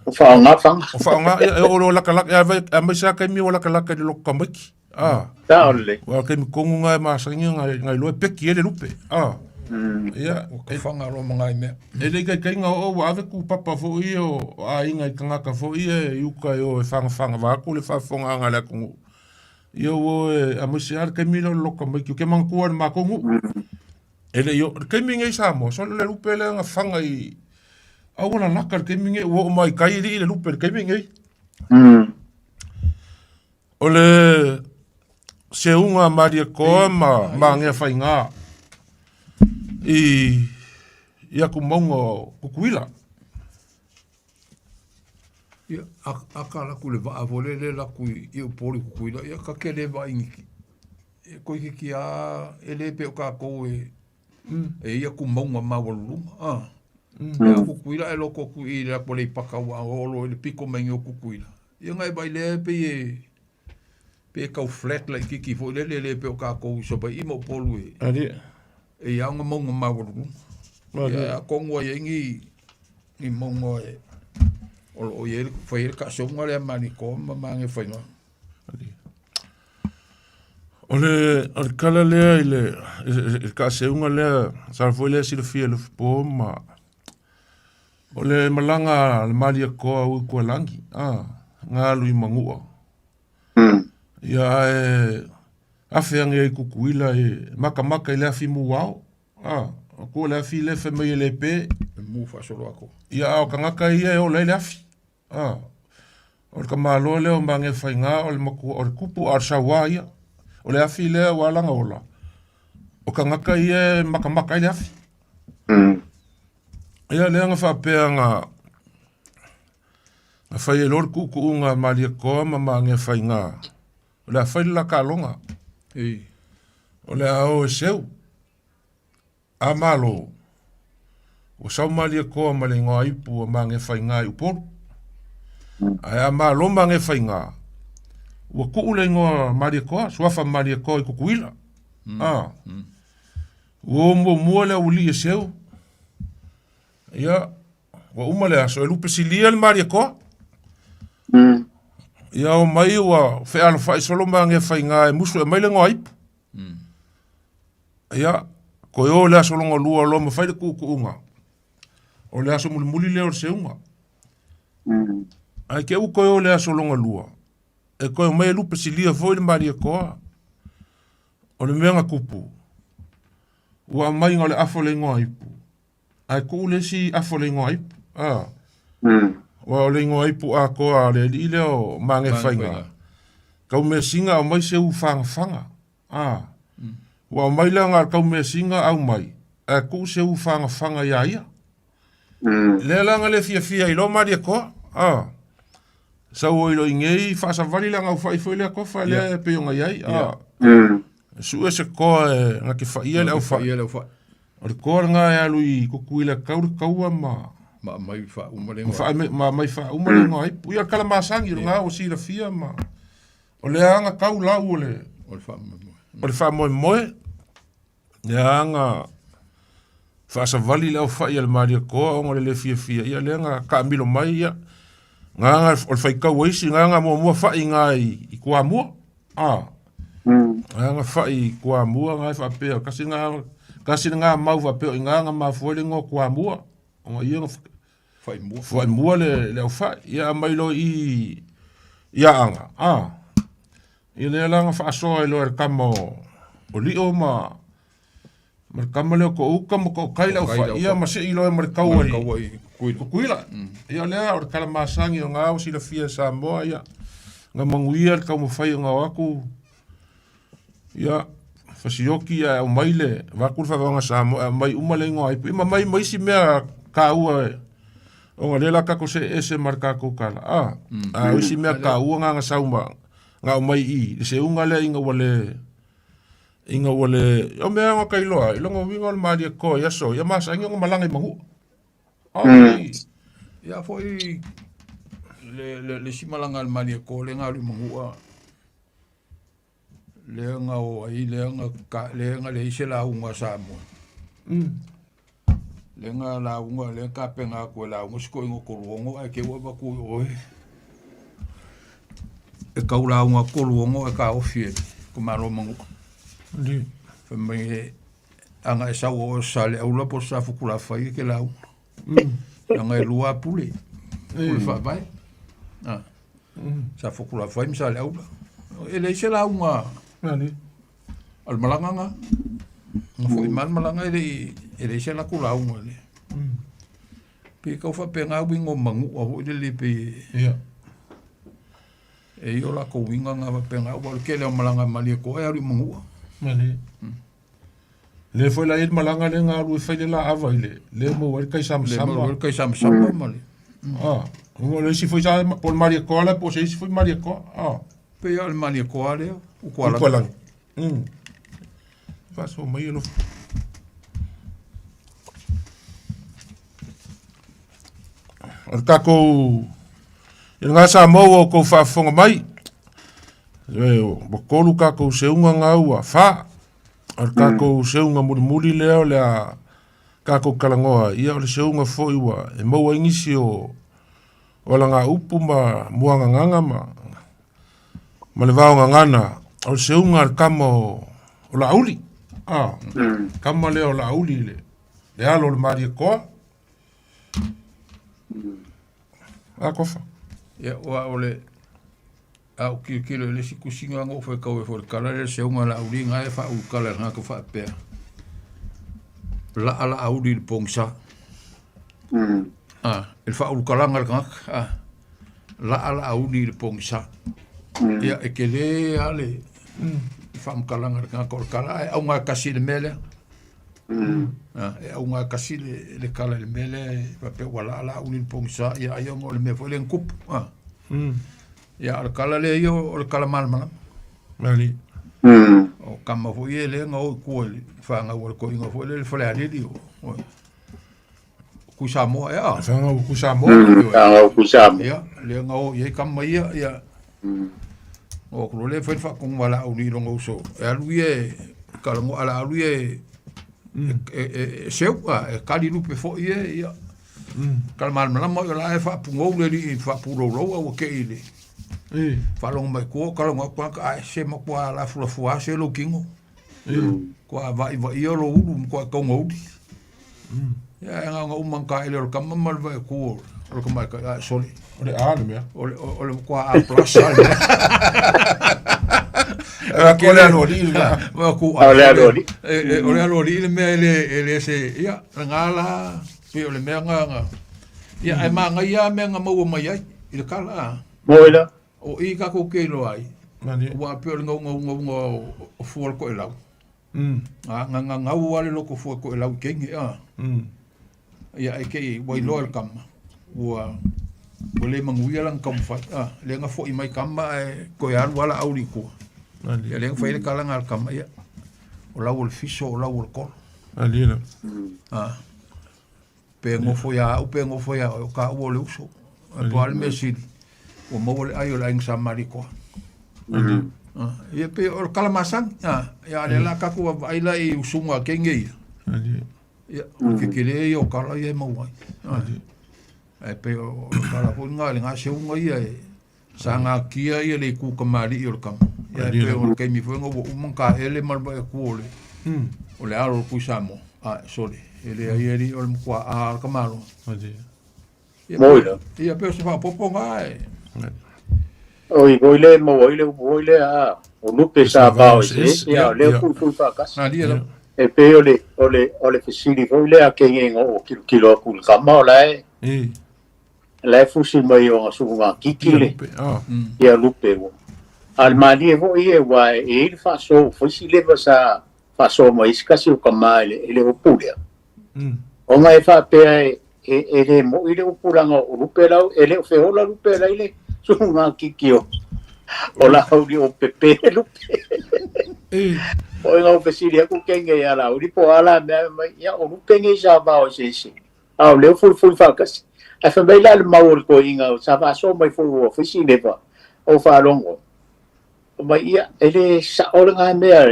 O faaaoga faga. O faaaoga ia e oo loa lakalaka ia vai aemaise lava taimi ua lakalaka i le loto tamaiti. A. Sao lelei. Ua taimi tonu na e masani na na iloa e peki ai le lupe. A. Ia Ua kafaga loa ma nai mea. E le ikaikaina o ua ave kupapa foi ia o aiga i tagata foi ia i uka e o e fagafaga atu le faafofogaaga a le atunuu. Ia ua o e aemaise lava le taimi lea o le loto tamaiti, ou te manatua i le matou nuu. E le i oo, le taimi lenei i Samoa, sole le lupe lea na faga i auala laka i le taimi lenei, ua oo mai i tai alii le lupe i le taimi lenei. O le seuga a Malietoa ma Mageafaiga i i aku mauga o Tutuila. Ia, a, a ka laku le vaa foi lele laku i, i Upolu i Tutuila, ia ka ke le vaa i e koe ki a e le pe o kākou e, e ia ku mauga maualuluga. Ah. Ia Tutuila e loko ku i le laku le paka ua olo i le piko mai o Tutuila. Ia ngai vai lea pei e pe e tau flat laitiiti foi lele le pei o tatou i Savaii ma Upolu e Ali. e i ai ona mauga maualuluga. Ali. Ia atonu ai ai ni ni mauga e o lo o i ai le fai ai le taaseuga lea Manitoba ma Magefaiga. Ali. O le, o le kala lea i le, i le taaseuga lea, sa foi lea silafia e Lufipo ma O le malaga a le Malietoa ui Kualangi, a, nga alu i Manua. Ia ae afe ane ai Tutuila e makamaka i le afi mu ao, a, o ku le afi le fai mai e le pe. E mu faasolo atu. Ia a o tagata ia e ola ai le afi, a, o le tamaloa lea o Magefaiga o le matua o le tupu a o le sauā ia. O le afi lea ua ala ona ola, o tagata ia e makamaka ai le afi. Ia lea na faapea na na fai ai loa le tuutuuga a Malietoa ma Magefaiga, o le a fai le la taaloga. Ei. O le a o e seu. A Malo, ua sau Malietoa ma le igoa ipu a Magefaiga i Upolu. Ae a Malo Magefaiga, ua tuu le igoa Malietoa, suafa Malietoa i Tutuila. A. Ua o muamua le aualii e seu. Ia, ua uma le aso, e lupe silia le Malietoa. Ia o mai ua fealofai solo Magefaiga e musu e aumai le igoa ipu. Ia, toe o le aso lona lua loa ma fai le tuutuuga. O le aso mulimuli lea o le seuga. Ae te ua toe o le aso lona lua, e toe omai e lupe silia foi le Malietoa. O le mea na tupu, ua aumai na o le afa o le igoa ipu, ae tuu le isi afa o le igoa ipu. A. Aua o le igoa ipu atoa a le alii lea o Magefaiga, Taumeasina aumai se u fagafaga. A. Ua aumai la na o le Taumeasina aumai, ae tuu se u fagafaga ia ia. Lea la na le fiafia ai loa Malietoa. A. Sau ai loa i inei faasavali le agaufai foi lea tofa lea e pei ona i ai. A. Sue se toa e na te faia le aufai. O le toa lena e alu i Tutuila e tau le taua ma Ma aumai faauma le ma faa- ma aumai faauma le igoa ipu. Ia o le tala masani o lena ua silafia ma o lea lava na tau lau o le O le faamoemoe. O le faamoemoe, lea lava na faasavali le aufai a le Malietoa ona o le le fiafia, ia lea na taamilo mai, ia, na o le faitau a isi, na na muamua fai i ina i Toamua. A, na na fai i Toamua, na e faapea, tasi na, tasi lena mau faapea o i ina na mafua ai le igoa o Toamua, ona ia na Faimua. Faimua le aufai, ia aumai loa i i Aana, a, ia lea la na faasoa ai loa e le tama o Lio ma ma le tama lea o Toouta ma Tootai le aufai, ia ma sei loa ma le taua i Tutuila. Ia lea o le tala masani o na ua silafia e Samoa, ia na manuia le taumafai ona o atu, ia fasioki ae aumai le vaeatu le faavaega Samoa e aumai uma le igoa ipu, ia ma aumai ma isi mea taua ona lea la tatou see ese ma le tatou tala a a o isi mea taua na na sau ma na aumai i le seuga lea ina ua le ina ua le o mea na ka iloa ai lona uiga o le Malietoa i aso ia masani ona malaga i Manua. Ia foi le isi malaga a le Malietoa lea na alu i Manua lea na o ai lea na ka lea na leai se lauga a Samoa. Lea na lauga lea na tapena atu e lauga si toeaina o Toluono ae te i ua avatu i oe e tau lauga atu Toluono ae taofi e le Malo o Manua. Fai mai ana e sau o oe Saleaula po o Safotulafai e te lauga. Leaga e lua lava pule, pule faavae. Ah. Safotulafai ma Saleaula. E leai se lauga a le malaga na. Na foi mai le malaga e le e leai se latou lauga le. Pei tau faapena uiga o Manua foi lele pei e i ai o latou uiga na faapena aua o le tele o malaga a Malietoa e alu i Manua. Lea foi la e i ai le malaga lea na alu e fai le laava i le lea e maua ai le kaisamasama. Lea e maua ai le kaisamasama ma le. Ah, o le isi foi sa po o le Malietoa la po o se isi foi Malietoa. Ah. Pei lava o le Malietoa lea, Utualagi. Utualagi. Faasoa mai alofa. O le tatou i lena Samoa ua outou faafofoga mai. Ua tolu tatou seuga na ua fa. O le tatou seuga mulimuli lea o le a tatou talanoa ai, ia o le seuga foi ua e maua ai nisi o alagaupu ma muagagaga ma ma le vaogagana, o le seuga a le tama o Laauli. A, tama lea o Laauli le alo o le Malietoa. A Kofa. Ia, aua o le a ou tilotilo i le isi tusiga na ou faitau ai foi i le tala lea le seuga a Laauli na e faaulutala e le tagata faapea, laa Laauli i le pogisa. A, i le faaulutalaga a le tagata, a, laa Laauli i le pogisa. Ia, e tele lava le faamatalaga a le tagata o le tala, ae auga e tasi i le mea lea. E auga tasi le tala i le mea lea e faapea ua laa Laauli i le pogisa, ia ai ona o le mea foi lea na tupu. Ia, o le tala lea ia o le tala malamalama. O tama foi ia lea na o i tua i le fanau a le toeaina foi lea i le Falealili o Tuisamoa ea. Fanau o Tuisamoa. Fanau o Tuisamoa. Ia, lea na o i ai tama ia, ia. O atu loa lea fai le faatonu a Laauli i lona uso, e alu ia e talanoa, a Laauli ia e seu, a, e kali lupe foi ia, ia. Tala malamalama o la e faapugou le alii faapuloulou a ua te i le faalogo mai tua o talanoa atu tagata, ae se matua lafulafua lava se lou tino. Matua vaivaia lou ulu, matua taugauli. Ia e gaga uma ka ele o le kama ma le vae ku o le kama ka a soli. O le a le mea. O le kwa a plus a le. O le alo ali le mea. Ma ku O le alo ali. O le alo ali le mea e le se ia nga la pe o le mea nga nga. Ia ai ma ngai ia mea nga maua mai ai i le kala a. Moe la. O i ka ko ke lo ai. Mani. Ua pe o le ngau ngau ngau ngau o fua le ko e lau. A nga nga ngau ale loko fua ko e lau kenge a. Ia e ke i wailoa le kama. Ua ua le manuia lana taumafai a lea na fo'i mai kama ae toe alu lava la'auli i tua. Ia lea na fai ai le talaga a le kama, ia o lau o le fiso o lau o le kolo. A pe nofo iā a'u pe nofo iā oe o kāua o le uso. Ae po o a le mea sili ua maua le ʻai o le ʻaiga sa Malikoa. Ia pei o le kala masani a ia a lea la tatou vaavaai la i usuga a kenge ia. Ia o le kekelē ia o kala ia e maua ai. Ae pei o le kala foi lena i le gaseuga ia e sa gatia ia le itu kamali'i o le kama. Ia e pei o le taimi foi lena ua uma ona taele ma le vaai atu o le o le alo o le Tui Samoa. Ae sole, e leai alii o le matua a le tamaloa. Ia Moi la. Ia pei o se faaopoopo lena e. Oi, foi le maua ai le upu foi lea a o lupe sa vao eseese, a o lea fuifui faatasi. Malie lava. E pei o le, o le, o le fesili foi lea a kegega o kilokilo atu i le kama, o la e, la e fusi mai o ona suuga kiki le, ia lupe ua. A o le malie foi ia, aua e i ai le faasoa ua fai si leva sa faasoa mai ai se tasi o tama i le, i le upu lea. Ona e faapea e, e, e le mo'i le upu leaga o lupe lau, e le o feola lupe la i le suuga kiki o, o Laauli o pepe lupe. O ina o fesili aku kenge ia Laauli po o a la mea mai, ia o lupe nei sa vao eseese. A o lea ua fuifui faatasi. Ae fai mai la le mau o le toeaina sa faasoa mai foi ua fai si leva o faalogo. Mai ia, e le sa'o lena mea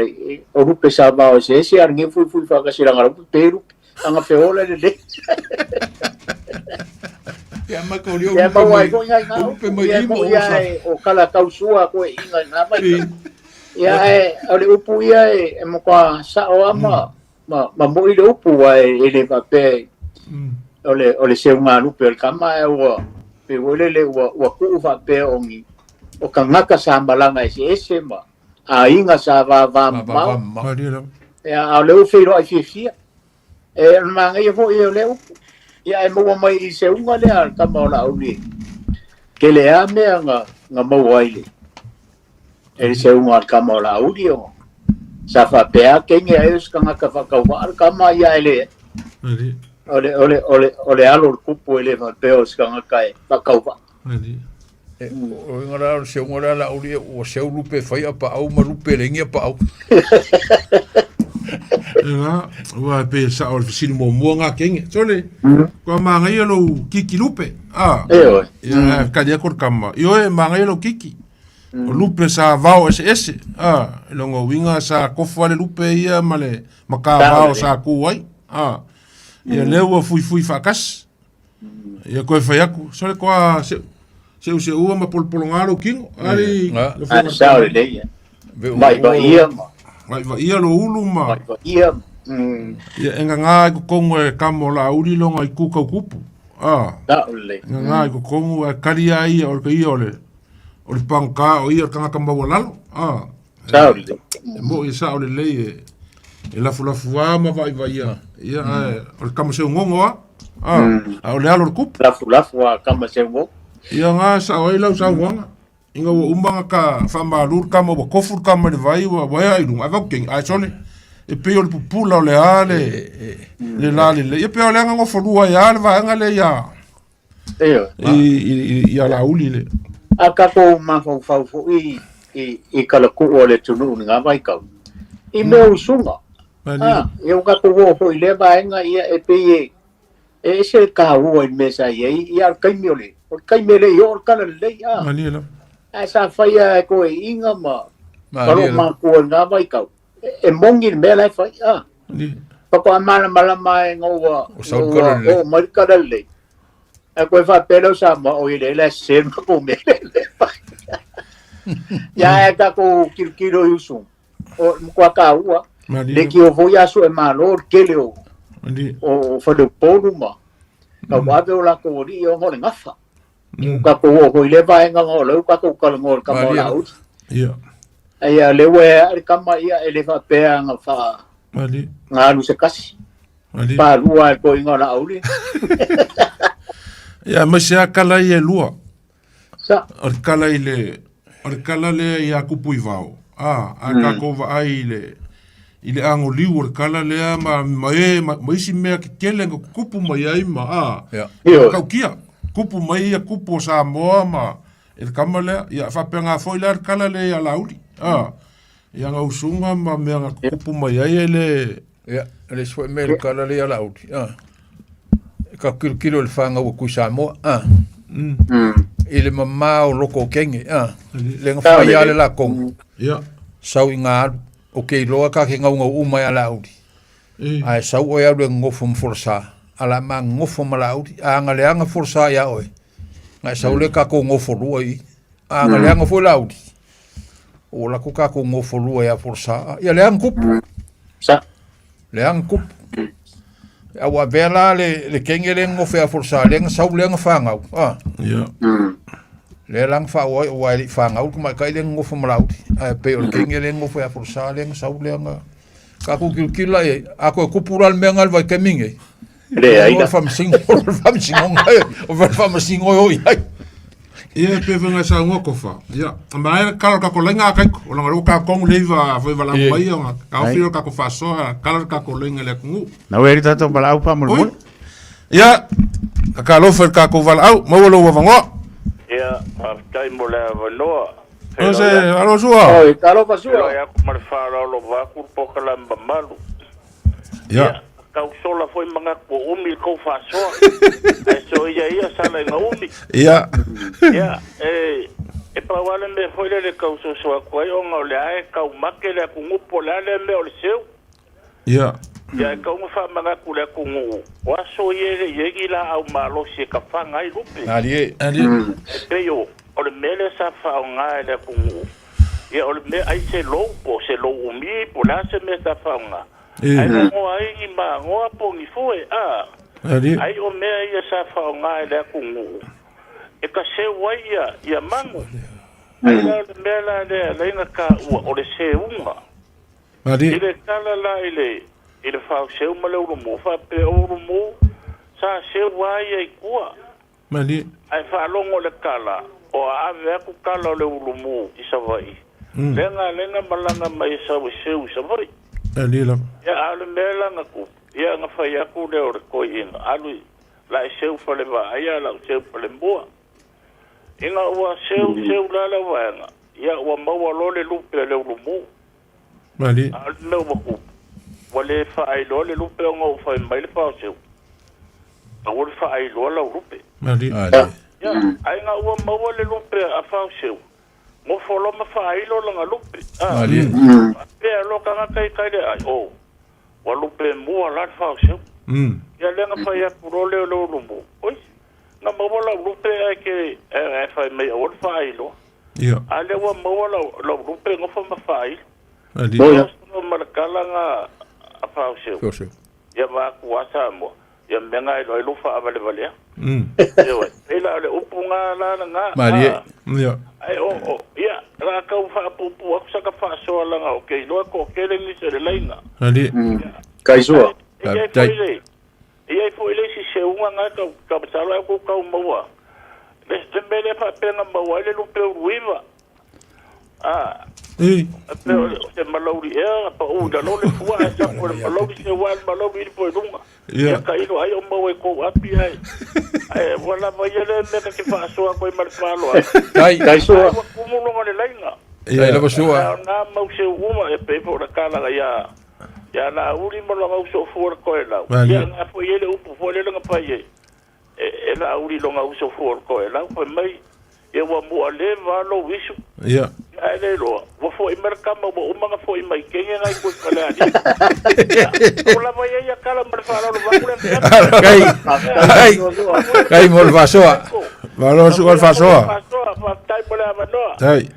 o lupe sa vao eseese a o lenei fuifui faatasi leaga o la ua pepe lupe. Aga feola lelei. Ia ma ko lio Ia lupe maua ai mai. foi nai ngā O lupe upu, mai ia i ma mo'i o sa. ia e o kala tausua koeʻiga i ngā mai. Ia ae o le upu ia e e matua sa'o a ma ma ma mo'i le upu aua e le faapea e o le o le seugalupe o le kama ae ua pei foi lele ua ua ku'u faapea o ni o tagata sa malaga eseese ma aiga sa vavamamao. Ia a o lea ua feiloai fiafia. E o le manaia foi o lea upu. Ia ae maua mai i seuga lea a le tama o Laauli e tele a mea na na maua ai le e le seuga a le tama o Laauli o sa faapea a kenge ai o se tagata faatauvaa le tama ia e le o le o le o le o le alo o le tupu e le faapea o se tagata e faatauvaa. E, o inga la o le seuga lea Laauli ua seu lupe e fai apaau ma lupe e leai ni apaau. Ega, ua e pei e sa'o le fesili muamua ngā kenge. Sole, kua māngaia lou kiki lupe. A, E oe. ia, e kali aku le kama. Ioe, māngaia lou kiki. O lupe sa vao eseese. A, i lona uiga sa kofo lava le lupe ia ma le makavao sa ku ai. A, ia lea ua fuifui faatasi. Ia koe fai aku, sole koa se se'use'ua ma polopologa lou kino. Ali, le A fofoga sao fetalai. lelei ia. Vaivaia ma. Vaivaia lou ulu ma. Vaivaia. Ia e gagā i totonu e kama o Laauli lona itu tautupu. A. Sao lelei. E gagā i totonu ae kali a ia o le ia o le o le pagota o ia o le tagata maualalo. A. Sao lelei. E mo'i e sao lelei e e lafulafu a ma vaivaia. Ia ae o le kama seugogo a. A. A o le alo o le tupu. Lafulafu a kama seugogo. Ia gā sao ai lau saunoaga. Ina ua uma ona ka faamalu le kama ua kofu le kama i le vai ua ea i luga ae vau kenge ae sole e pei o le pupula o le a le le la lelei ia pei o le aga nofolua ai a le vaega lea ia Ioe. i ia Laauli le. A tatou mafaufau foi i i kalakuu o le atunuu i lena vaitau, i mea o usuga. A, ia ua tatou oo foi i lea vaega, ia e pei e e ese le taua i le mea sa i ai, ia a o le taimi o le o le taimi e le i oo le tala lelei, a. Malie lava. Ae sa faia e toeaiina ma ma Malie loo lava. matua i lena vaitau, e moni le mea la e fai, a. Malie. Faatoa malamalama ina ua O sau le ina tala ua lelei. oo mai le tala lelei. Ae koe faapea lea o Samoa, oi lea la e sese le matou mea lea e fai. Ia ae tatou tilotilo i usuga, o le matua taua, Malie le lava. tio foi aso e malo le tele o O Faleupolu ma tauave o latou alii ona o le gafa. Ua tatou oo foi i lea vaega o lea ua tatou talanoa i le tama o Laauli. Ia, lea ua e ae le tama, ia, e le faapea na faa na alu se tasi. Palua e toeaiina o Laauli. Ia, aemaise lava kala ia e lua. Sa. O le kala i le, o le kala lea ia Kupuivao, a, a tatou vaai i le, i le agoliu o le kala lea ma, ma e, ma, ma isi mea tetele na tutupu mai ai ma, a, Ia. Ioe. Tautia, tupu mai ia tupu o Samoa ma, i le kama lea, ia faapena foi la le kala lea ia Laauli, a, ia na usuga ma mea na tutupu mai ai e le, Ia, o le isi foi mea i le kala lea ia Laauli, a, e ka kilokilo i le fanau a Tuisamoa, a, i le mamao o loko o kenge, a, le na fai lava le lakou, Ia. sau i ngā alu, o ke iloa ka ke ngaungau uma ia Laauli, ae sau oe alu e gogofo ma folasa, a la ma gogofo ma Laauli, a aga leaga folasa ia oe, na e sau lea kakou gofo lua i i, a aga leaga foi Laauli, ua lako kakou gofo lua ia folasa, ia leaga kupu. Sa. Leaga kupu. A ua avea la le, le kenge le gofe a folasa, lea na sau lea na fanau, a. Ia. Lea la na faaoa ai, aua e le i fanau le tamaitai lea na nofo ma Laauli. Ae pei o le kenge lea na nofo ia Folasa lea na sau lea na... Tatou tilotilo la i ai, a toe tupu la le mea lena i le vaitaimi lenei, Leai o la. le faamasino, o le faamasinoga, o le faamasino e o i ai. Ia, e pei foi ona e saunoa Kofa. Ia, manaia le kala o le tatou laina a Kaiko. O leaga o lea ua tatou le iva foi valaau mai ona taofi lea o le tatou faasoa, kala le tatou laina i le atunuu. Na ua i ai le tatou valaau faamolemole. Oi. Ia, tatalofa i le tatou valaau, maua lou avanoa. Ia, faafetai mo le avanoa. O se alo sua. Oi, talofa sua. Feiloai atu ma le faaaloalo vaeatu le polokalame mamalu. Ia. Tau sola foi manatu ua umi le tou faasoa. Ae soia ia sala ina umi. Ia. Ia, e, e pau lava le mea foi lele e tau soso atu ai ona o lea e taumate le atunuu po o le a lea mea o le seu. Ia. Ia e tau na faamanatu i le atunuu, o aso ia e le i ai ni laau malosi e tafaga ai lupe. Malie. E pei o, o le mea lea sa faaaoga e le atunuu, ia o le mea ai se lou po o se lou umi po o le a se mea sa faaaoga, ae magoa ai ni magoa po o ni foe, a, ai o mea ia sa faaaoga e le atunuu e taseu ai ia, ia manu. Ai la o le mea la lea e ala ai ona taua o le seuga. Malie. I le tala la i le, i le faoseu ma le ulumu, faapea, o ulumu, sa seu lava ia i tua. Malie. Ae faalogo le tala, o aave atu tala o le ulumu i Savaii, lega lega malaga mai e sau e seu i Savaii. Malie lava. Ia, a o le mea la na tupu, ia na fai atu lea o le toeaina, alu i, la e seu Falevaa, ia lau seu Falemua. Ina ua seu, seu la le vaega, ia ua maua loa le lupe a le ulumu. Malie. A o le mea ua tupu, ua le faailoa le lupe ona ua fai mai le faoseu, aua le faailoa lau lupe. Malie. Malie. Ia, ai ina ua maua le lupe a faoseu, nofo loa ma faailo lana lupe. A, Malie. faapea loa tagata i tai le ai, oh, ua lupe mua la le faoseu. Ia lea na fai atu loa lea o le ulumu, oi, na maua lau lupe ae ke, ae fai mai aua le faailoa. Ia. A lea ua maua lau, lau lupe nofo ma faailo. Malie. Ia. Oso ma le kala nga a faoseu. Faoseu. Ia vaeatu a Samoa. Ia mea nga iloa ai lou faavalevalea. Ioe. Pei la o le upu nga la lena. Malie. Ia. Ai o, o, ia, la tau faapuupuu atu saka faasoa langa o ke iloa toatele nisi o le laina. Malie. Kai sua. E i ai foi le, e i ai foi le isi seuga nga tau, tau masalo ai kou tau maua. Le, le mea lea faapea na maua ai le lupe uluiva. A, Ei. e pei o le, o se malauli ea, pau i lalo le fua, ae sapo le malauli, se ua le malauli i le luga. Ia tailo ai o maua i kou api ai. Ae ua lava ia lea mea ta te faasoa atu ai ma le faaaloalo. Tai. Tai sua. Ai ua tumu luga o le laina. Tai lava sua. Ae o nā mau seu uma e pei foi o le kalaga ia ia Laauli ma lona uso o Fuaolekoelau. Ia ngā foi ai le upu foi lele na fai ai e, e Laauli lona uso Fuaolekoelau fai mai ia ua mua le va lou isu. Ia. Ae le iloa, ua foi mai le tama ua uma ona foi mai kenge ngai koe fale alii. Ia, ua lava ia ia kala ma le faaaloalo vaku le afiafi. Kai, kai, kai mo le faasoa. Malo sua le faasoa. Faasoa, faafetai mo le avanoa. Tai.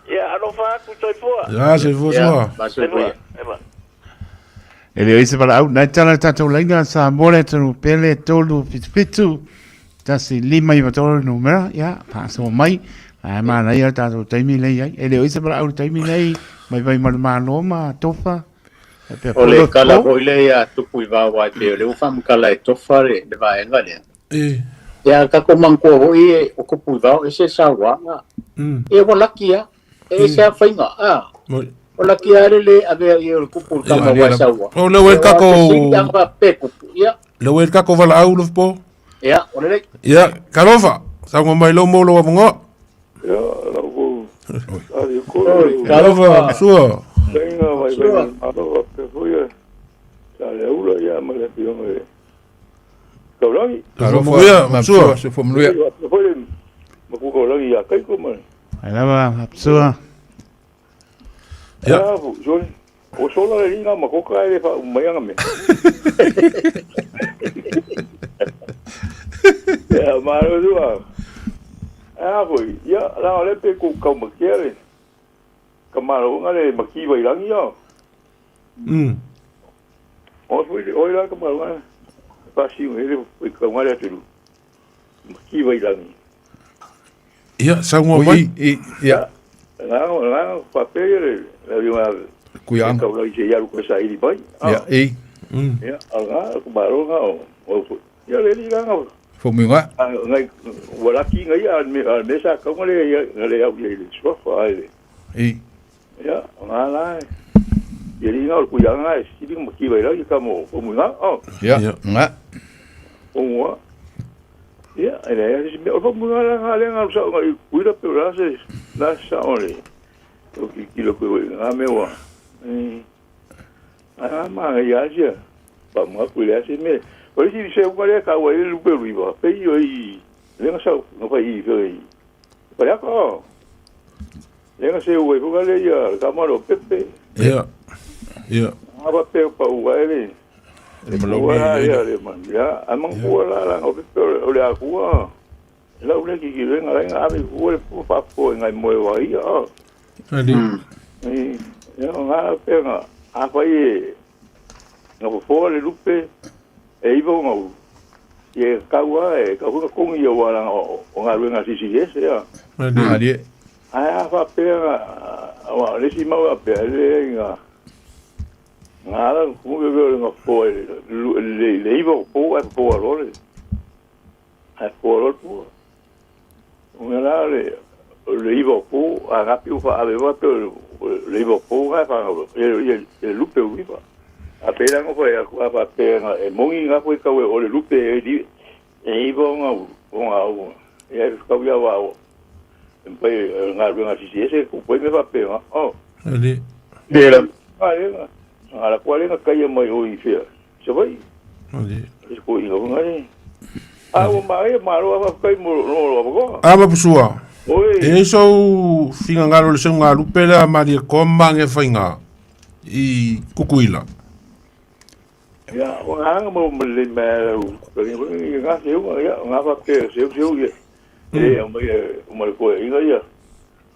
Ia, alofa atu, soifua. Ia, soifua sua. Soifua. Eva. E le o i se valaau, nai tala tatou laina Samoa le atunuu pele 377 1593 numera, ia, faasoa mai, ae manaia le tatou taimi lea i ai. E le o i se valaau i le taimi nei, mai vai ma le Malo ma Tofa. O le tala foi lea ia Tupu i Vao ai pei o lea ua faamatala e Tofa le vaega lea. E. Ia tatou manatua foi o Tupu i Vao ese sauaga. Ia ua laki lava. E ese lava faiga. A. O laki lava le le avea i ai o le Tupu i le tama ua e saua. O lea ua i le tatou. Ia faapea Tupu. Ia. Lea ua i le tatou valaau Lofipo. Ia, o lelei. Ia, talofa. Saunoa mai lou mo lou avanoa. Ia, lau kou. Ali ko. Talofa, sua. Tenga vai vai malo faapea foi e sa le ula ia ma le afioga i Kaulagi. Talofa, sua. Soifua manuia. Faapea foi le matua Kaulagi ia Kaiko ma le. Ai lava, sua. Ia. Sole. O sola le linga ma koka e le fa mai anga me. Ia malo sua. A foi, ia la le pe ku kau makia le. Ka malo nga le maki vai langi ia. O foi o la ka malo nga. Pa si o le foi ka nga le atulu. Maki vai langi. Ia, saunoa mai. Ia. Nga nga pa pe le le nga Kuianga. Kau lai se iaru ko sa ili bai. Ia, e. Ia, nga ko malo nga o. Ia le li nga. Fo muinga. Ngai wala ki ngai a me a me sa ka ngale ngale au le le sofa ai le. E. Ia, nga la. Ia li nga ku ya nga si li mo ki vai la ka mo o mu nga. Oh. Ia, nga. O nga. Ia, ele ia si me o mu nga la nga le nga sa nga ku ira pe la se la sa o le. O ki ki lo ku nga me wa. Eh. Ah ma ia sia. Pa mo ku le se me. O si se o le ka wa le lu pe lu iwa. Pe i o i. Le nga sa nga pa i fe i. Pa ya ko. Le nga se o i le ia ka mo lo pepe. Ia. Ia. Nga pa pe pa u wa le. Le malo ni. Ia le man. Ia a mang ku la la o pepe o le a ku. La u le ki ki le nga nga ave ku le pu pa po ngai mo wa ia. Ali. Ia nga pe nga a pa i nga po le lupe e iwa nga u. Ye kaua e ka hunga kongi o wala o ngā ruenga CCS ya. Ali. Ai a fa pe nga wa le si mau a pe le nga nga la ku be be nga po le le iwa po e po a lore. Ai po a lore po. Nga la le le iwa po a rapi u fa ave wa pe le iwa po nga fa le le lupe u iwa. A pera ngo foi a pa pe nga e mongi nga foi ka o le lupe e di e iwa nga o nga o e ka ia wa o e pe nga nga si si ese ku pe me pa pe nga o Ali. Bela. a le nga nga la kwale nga kai mai o i fia se vai Ali. e ko i nga ni a o mai ma ro a kai mo no ro ko A ma pusua. oi E sou fingangalo le seu lupe le a marie koma nge fainga i Kukuila. Ya, o nga mo mo le me o nga se o ya nga pa pe se o ya. E o me o mo ko inga ya.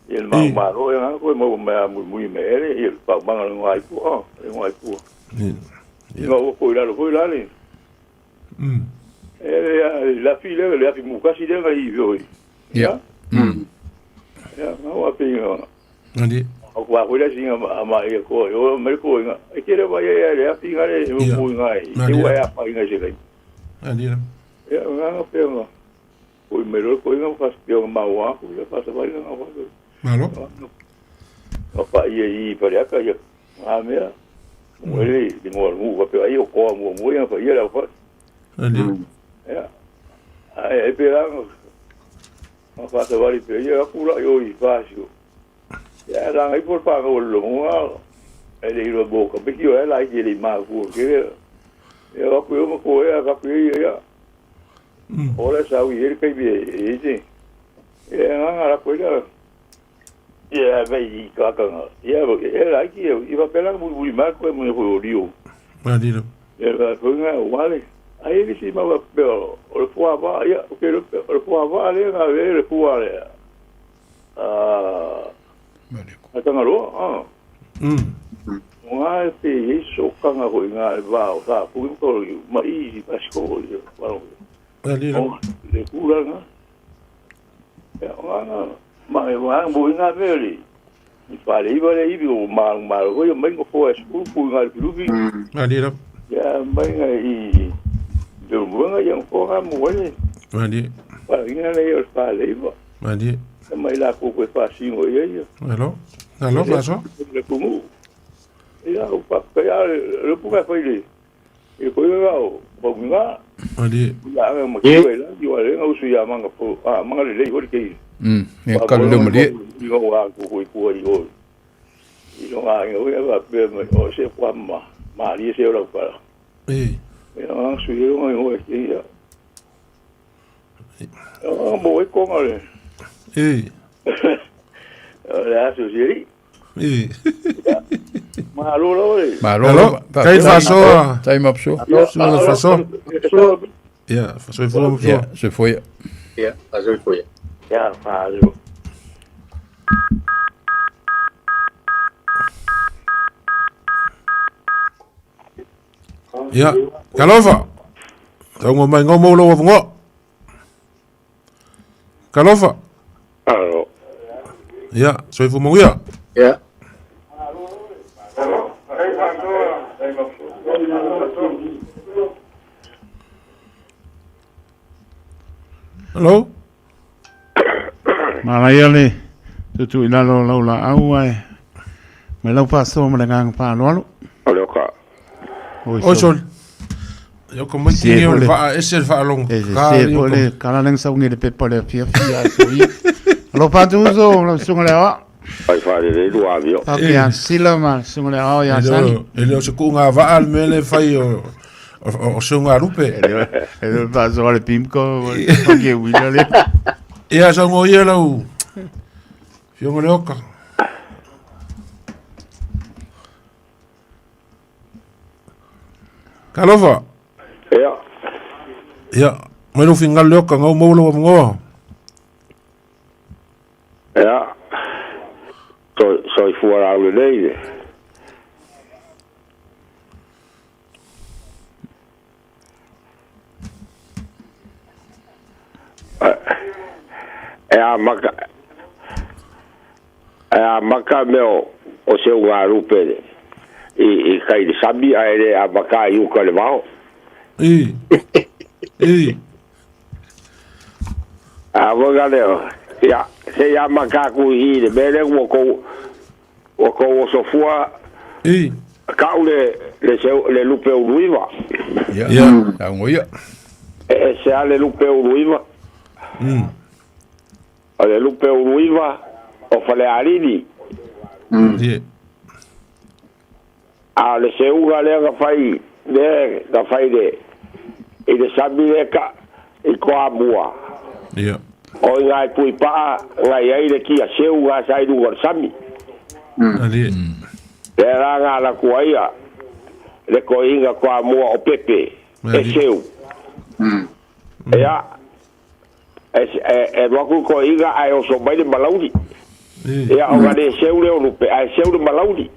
E el ma ma ro ya ko mo me mu mu me ere e pa ma nga ai pu o nga ai pu. Nga o ko ila ko ila le. E la file le afi mu kasi le nga i vi. Ia. Ya, nga wa pe nga. Ali. O kwa ko le singa ma e ko o me ko nga. E kere va ya le afi nga le mu nga i. E wa ya pa nga se kai. Ali. Ya nga pe nga. Ko me ro ko nga fa pe ma wa ko ya pa sa va nga wa. Malo. O pa i i pa ya ka ya. A me. Mo le di mo mu va pe ai o ko mo mo ya pa ya la fa. Ali. Ya. Ai e pe la nga. Ma fa sa va ri pe ya ku la yo i fa si. Ya la ngai por pa ko lo nga. E le ro bo ka pe ki o la i le ma ku ke. Ya va ku yo mo ko ya ka ku ya. Ora sa u i kai bi e ti. E nga nga la ko ya. Ya ve i ka ka nga. Ya e la ki i va pe la mu mu ma ko mo ko rio. Ali. E la ko nga wa le. Ai li si ma va pe o le fua va ya o ke le fua va le nga ve le fua le. Ah. A tanga ro ah. O ngā e pe i so kanga hoi ngā e vā o tā pui mko i ma i i pasiko i waro. O le kura ngā. Ia o ngā ngā ma e wā mo i ngā mea le. I whare iwa le iwi o māru māru hoi o mai ngā whō e sukuru pui ngā lupi. Ia mai ngā i te umuanga ia ngā whō ngā mo wale. Whare inga le o whare iwa. Ia mai la koko e whāsingo ia ia. Alo. Alo, maso. Le kumu. Ia o pa kai a le puka fai le. E ko ia o pa nga. Ali. Ia nga ma ki la ki wa le nga usu ia manga po a manga le le hori ke. E ka le mo le. I o a ko ko ko i o. I o a nga o va pe ma o se kwa ma. Ma li se o la pa. E. Ia nga su ia nga o ke ia. O mo e ko nga le. E. O le a su siri. E. Malo lo le. Malo. Kai fasoa. Tai mapso. Suga fasoa. Ia, soifua ma Ia, soifua ia. Ia, soifua ia. Ia, malo. Ia, talofa. Tauga mai ngau mau lau avanoa. Talofa. Alo. Ia, soifua manuia. Ia. Hello. Manaia le tuutuu i lalo o lau laau ae mai lau faasoa ma le agaga faaaloalo. O le oka. Oi soli. Ia ko mai tini o le vaa ese le faalogo. E se foi le kala lenga saugi le pepa le afiafi a soia. Alofa atu uso lau susuga le aoao. Ai faalelei lua avio. Pake ia Sila ma le susuga le aoao ia Sani. E le o se kuuga vaa le mea lea e fai o o seuga lupe. E le o faasoa le pimko pake uila le. Ia saunoa ia lau Fioga le Oka. Talofa. Ia. Ia, mai lou finagalo le Oka, gau maua lou avanoa. Ia. Soifua laulelei le. E amata e amata mea o se ugalupe i kai le sami ae le amata i uka le vao. I. I. A voga leo, ia, se ia amata aku i le mea lea ua kou ua kou osofua I. ka'u le le le lupe uluiva. Ia, saunoa ia. E se a le lupe uluiva. O le lupe uluiva o Falealili. Ie. A o le seuga lea na fai lea na fai le i le sami lea ka i Toamua. Ia. O i ngā tuipaa na i ai le kia seu nga sa i luga o le sami. Ali. Lea la nga ala atu ai a le koiga Toamua o Pepe e seu. Ia, e alu atu le koiga ae oso mai le malauli. Ia, ona le seu lea o lupe ae seu le malauli.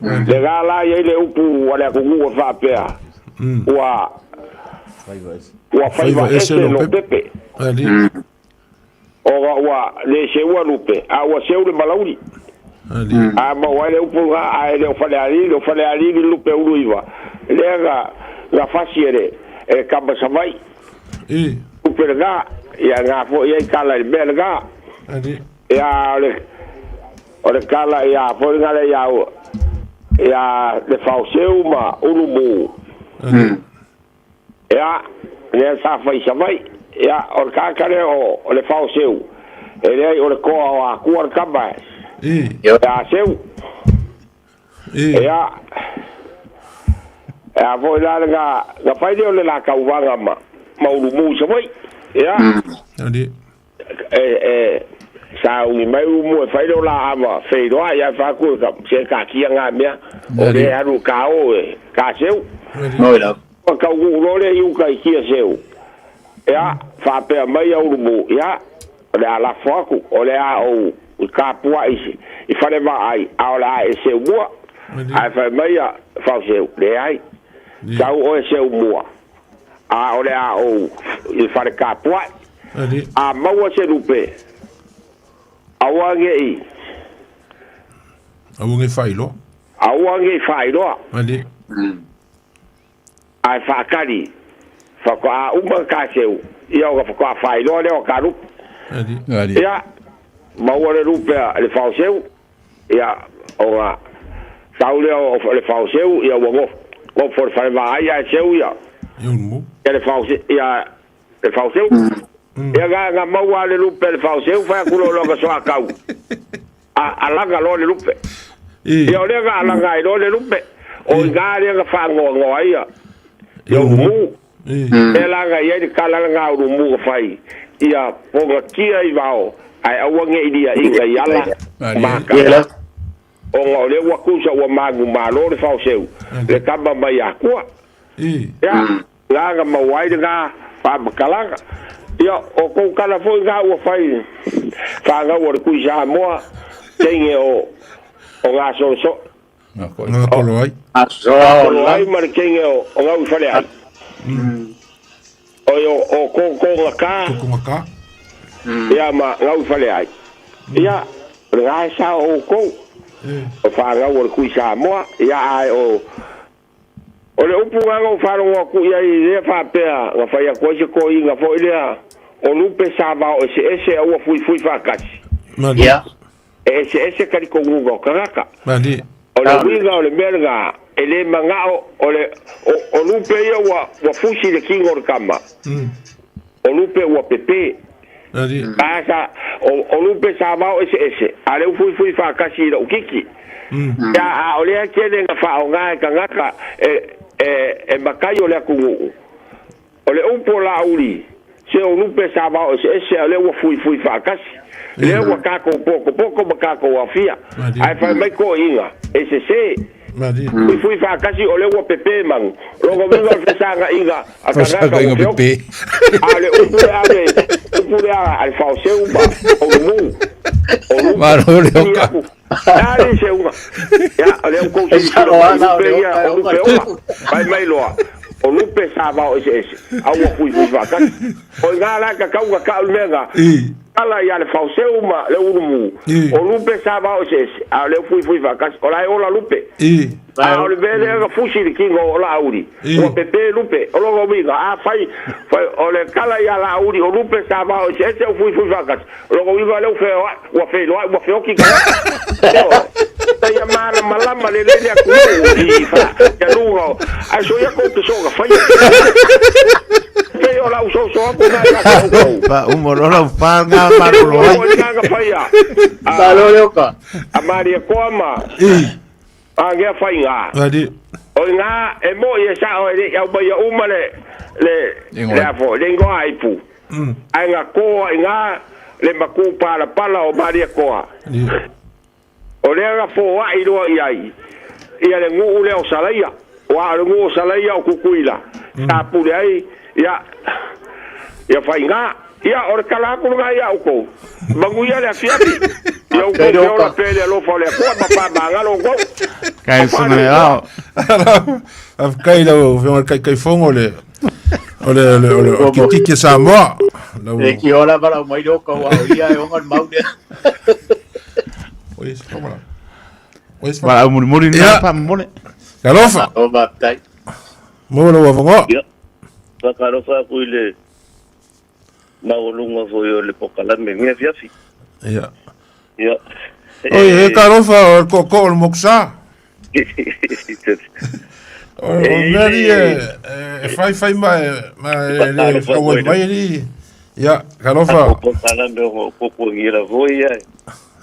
Lena la i ai le upu a le atunuu e faapea, ua ua faiva ese lo pepe. Ona ua le seua lupe, a ua seu le malauli. A maua ai le upu lena, ae le o Falealili, o Falealili lupe ulu iva, lea na na fasi e le e le tama Savaii. Lupe lena, ia na foi ai tala i le mea lena. Ia o le o le tala ia foi lena le ia ia le faoseu ma Ulumu. Ia, lea sa fai i Savaii. Ia, o le tagata lea o o le faoseu, e leai o le toa o Akua le tama e ia Seu. Ia, e a foi la na na fai lea o le la tauvaga ma ma Ulumu i Savaii. Ia, e e sauni mai Ulumu e fai lea o la ava feiloai ae fai atu se taatia na mea o lea e alu ka o e ka seu. Ona taunuu loa lea i uta i Tiaseu, ia, faapea mai a Ulumu, ia, o le a lafo atu, o le a ou tapuai i fale vaai, a o le a e seu mua. Ae fai mai ia Faoseu, leai, sau oe seu mua, a o le a ou i le fale tapuai. A maua se lupe, aua ne i. Aua ne i faailoa. Aua ne i faailoa. Ae faatali, faatoa uma le ta seu, ia ona faatoa faailoa lea o ta lupe. Ia, maua le lupe a le Faoseu, ia ona sau lea o le Faoseu, ia ua nofo i le fale vaai ae seu ia, ia le Faoseu, ia le Faoseu. Ia na, na maua le lupe a le Faoseu, fai atu loa lona soatau, a, alaga loa le lupe. Ia o lea na alaga ai loa le lupe, o i ina lea na faanoanoa ai ia, ia Ulumu. Lea la na i ai le tala lena a Ulumu na fai, ia pogatia i vao, ae aua ne i liaina i ala mata. Ona o lea ua tusa ua manumalo le Faoseu, le tama mai Atua. Ia, Na na maua ai lena faamatalaga. Ia, o kou tala foi na ua fai fanau a le Tui Samoa, teine o o Gasolosolo. Gatoloai. Gatoloai ma le teine o o Gauifaleai. Oi o o Kogogata. Kogogata. Ia ma Gauifaleai. Ia, o lena e sao outou. O fanau a le Tui Samoa, ia ae o O le upu na na ou faalogo atu i ai i lea faapea na fai atu ai se toeaina foi lea o lupe sa vao eseese a ua fuifui faatasi. Malie. Ia. E eseese talitonuga o tagata. Malie. O le uiga o le mea lena, e le manao o le, o, o lupe ia ua, ua fusi i le tino o le tama. O lupe ua pepe. Malie. A sa, o, o lupe sa vao eseese, a lea ua fuifui faatasi i lou kiki. Ia, a o lea tele na faaaoga e tagata e, e, e matai o le atunuu. O le upu o Laauli, se o lupe sa vao eseese a o lea ua fuifui faatasi. Lea ua tatou potopoto ma tatou aofia. Ae fai mai toeaiina, e sese. Fuifui faatasi o lea ua pepe manu. Lona uiga o le fesagaiga a tagata ua feoki. A o le upu lea a le upu lea a le Faoseu ma Ulumu. O lupe. Malo le oka. A le seuga. Ia, o lea ua tou silasila mai i lupe ia, o lupe ola. Fai mai loa, o lupe sa vao eseese, a ua fuifui faatasi. O i ina la e tatau ona tau le mea lena, tala ia le Faoseu ma le Ulumu, o lupe sa vao eseese, a o lea ua fuifui faatasi. O la e ola lupe. A o le mea lea na fusi i le tino o Laauli, ua pepe lupe. O lona uiga, afai, fai, o le tala ia Laauli, o lupe sa vao eseese a ua fuifui faatasi, O lona uiga lea ua feoai, ua feiloai, ua feoti tagata. Ioe. Ia malamalama lelei le atunuu i fa, ia luga o, ae soia kou te soga faia. Pei o lau soso atu na ia te outou. Pa umo loa lau fa nga malolo ai. O le nga faia. Malo le oka. A Maria koa ma. A ngea faiga. Vali. O ina e moi e sao e le i aumaia uma le le le a foi le ingoa aipu. Ae na koa ina le makū palapala o Malietoa. O lea na foai loa i ai ia le nuu lea o Salaia, aua o le nuu o Salaia o Tutuila sa pule ai ia ia Faiga. Ia, o le tala atu lena ia outou. Manuia le afiafi. Ia outou feola pea i le alofa o le Atua ma faamagalo outou. Kai suna e ao. Faafetai lau Afioga i le Taitaifono o le o le o le o le o Kitiki Samoa. Lau E ki ora bara mai ro ka wa o ia e onga mau le. Oi, se la. Oi, se Wala au muri muri na pa mole. Alofa. O ba tai. Mo lau avanoa. Ia, whakarofa aku i le maualuga foi o le pokalame i afiafi. Ia. Ia. Oi, he talofa o le tootoo o le mokusa. O o mea li e, e faifai ma e, ma e le whakawai mai li. Ia, talofa. O pokalame o popogira foi ia.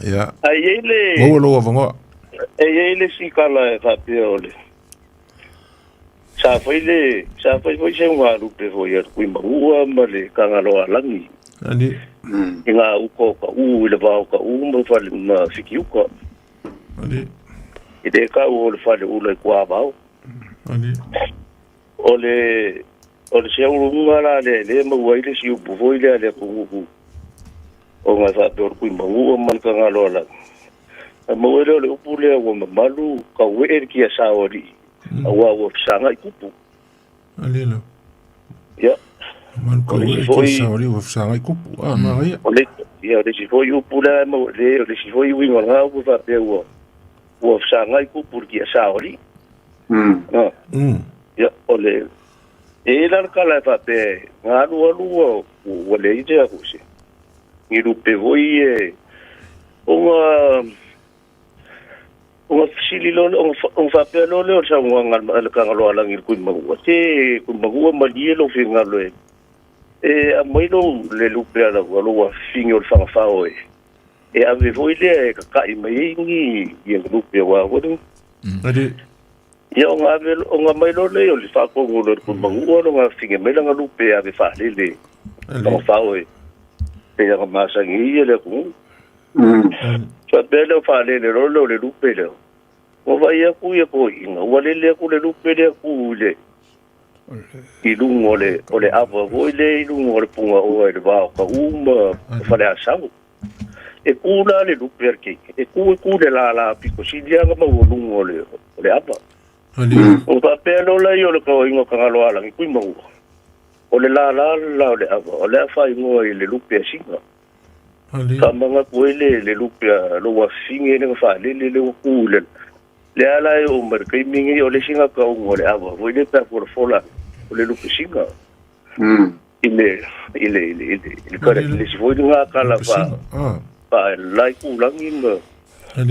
Ia. Ai ei le... Maua lou avanoa. E i ai le sikala e faapea o le Sa fai le, sa fai foi se ugalupe foi a le Kuimaua ma le Kagaloalagi. Ani. I ngā uka o Kaʻū, i le vā o Kaʻū ma fale, ma Fikiuka. Ani. I le kau o le fale ula i Kuavao. Ani. O le, o le seuluga la lea e le maua ai le isi upu foi lea a le atunuu ona e faapea o le Kuimaua ma le Kagaloalagi. Maua ai lea o le upu lea ua mamalu kauee le kiasā o alii, auā ua fesagai kupu. Alilo. Ia. Mamalu kauee le kiasā o alii ua fesagai kupu. Ah, manaia. O le, ia, o le isi foi upu lea e maua, le, o le isi foi uiga o lena upu e faapea ua, ua fesagai kupu i le kiasā o alii. Ah. Ia, o le, e i ai la le tala e faapea e na alualu ua, ua leai se aku se, ni lupe foi e, ona, ona fesili loa lea, ona faapea loa lea o le saunoaga a le Tagaloaalagi i le Tuimanua, se Tuimanua malie lou finagalo e, e aumai lou, le lupe a lau, a lou afafine o le Fagafao e, e ave foi lea e tata'i mai ai ni, ia lupe aua foi le, Ia ona ave, ona aumai loa lea o le faatonu loa i le Tuimanua lona afafine mai lana lupe e ave faalele i Fagafao e pei ona masani ai ia le atunuu. Faapea lea o faalele loa lea o le lupe lea. Ua vaai atu ia toeaiina, ua lele atu le lupe lea tu i le i luga o le o le ava foi lea i luga o le pungaoa i le va o Kaʻū ma Faleasago. E tu la le lupe a le keiki, e tu e tu i le lālā pito sili lava ona maualuga o le o le ava. Ona faapea loa lea o le tauaiga o Tagaloaalagi, Tuimaua, o le lālā le la o le ava, o le a faaigoa i le lupe a Sina. Faamanatu ai le, le lupe a lou afafine lea na faalele lea ua tu i le lea la e oo mai le taimi lenei o le isi gatauna o le ava foi lea pe a folafola o le lupe sina i le i le i le i le i le kala i le isi foi lena kala fa fa la itulagi ma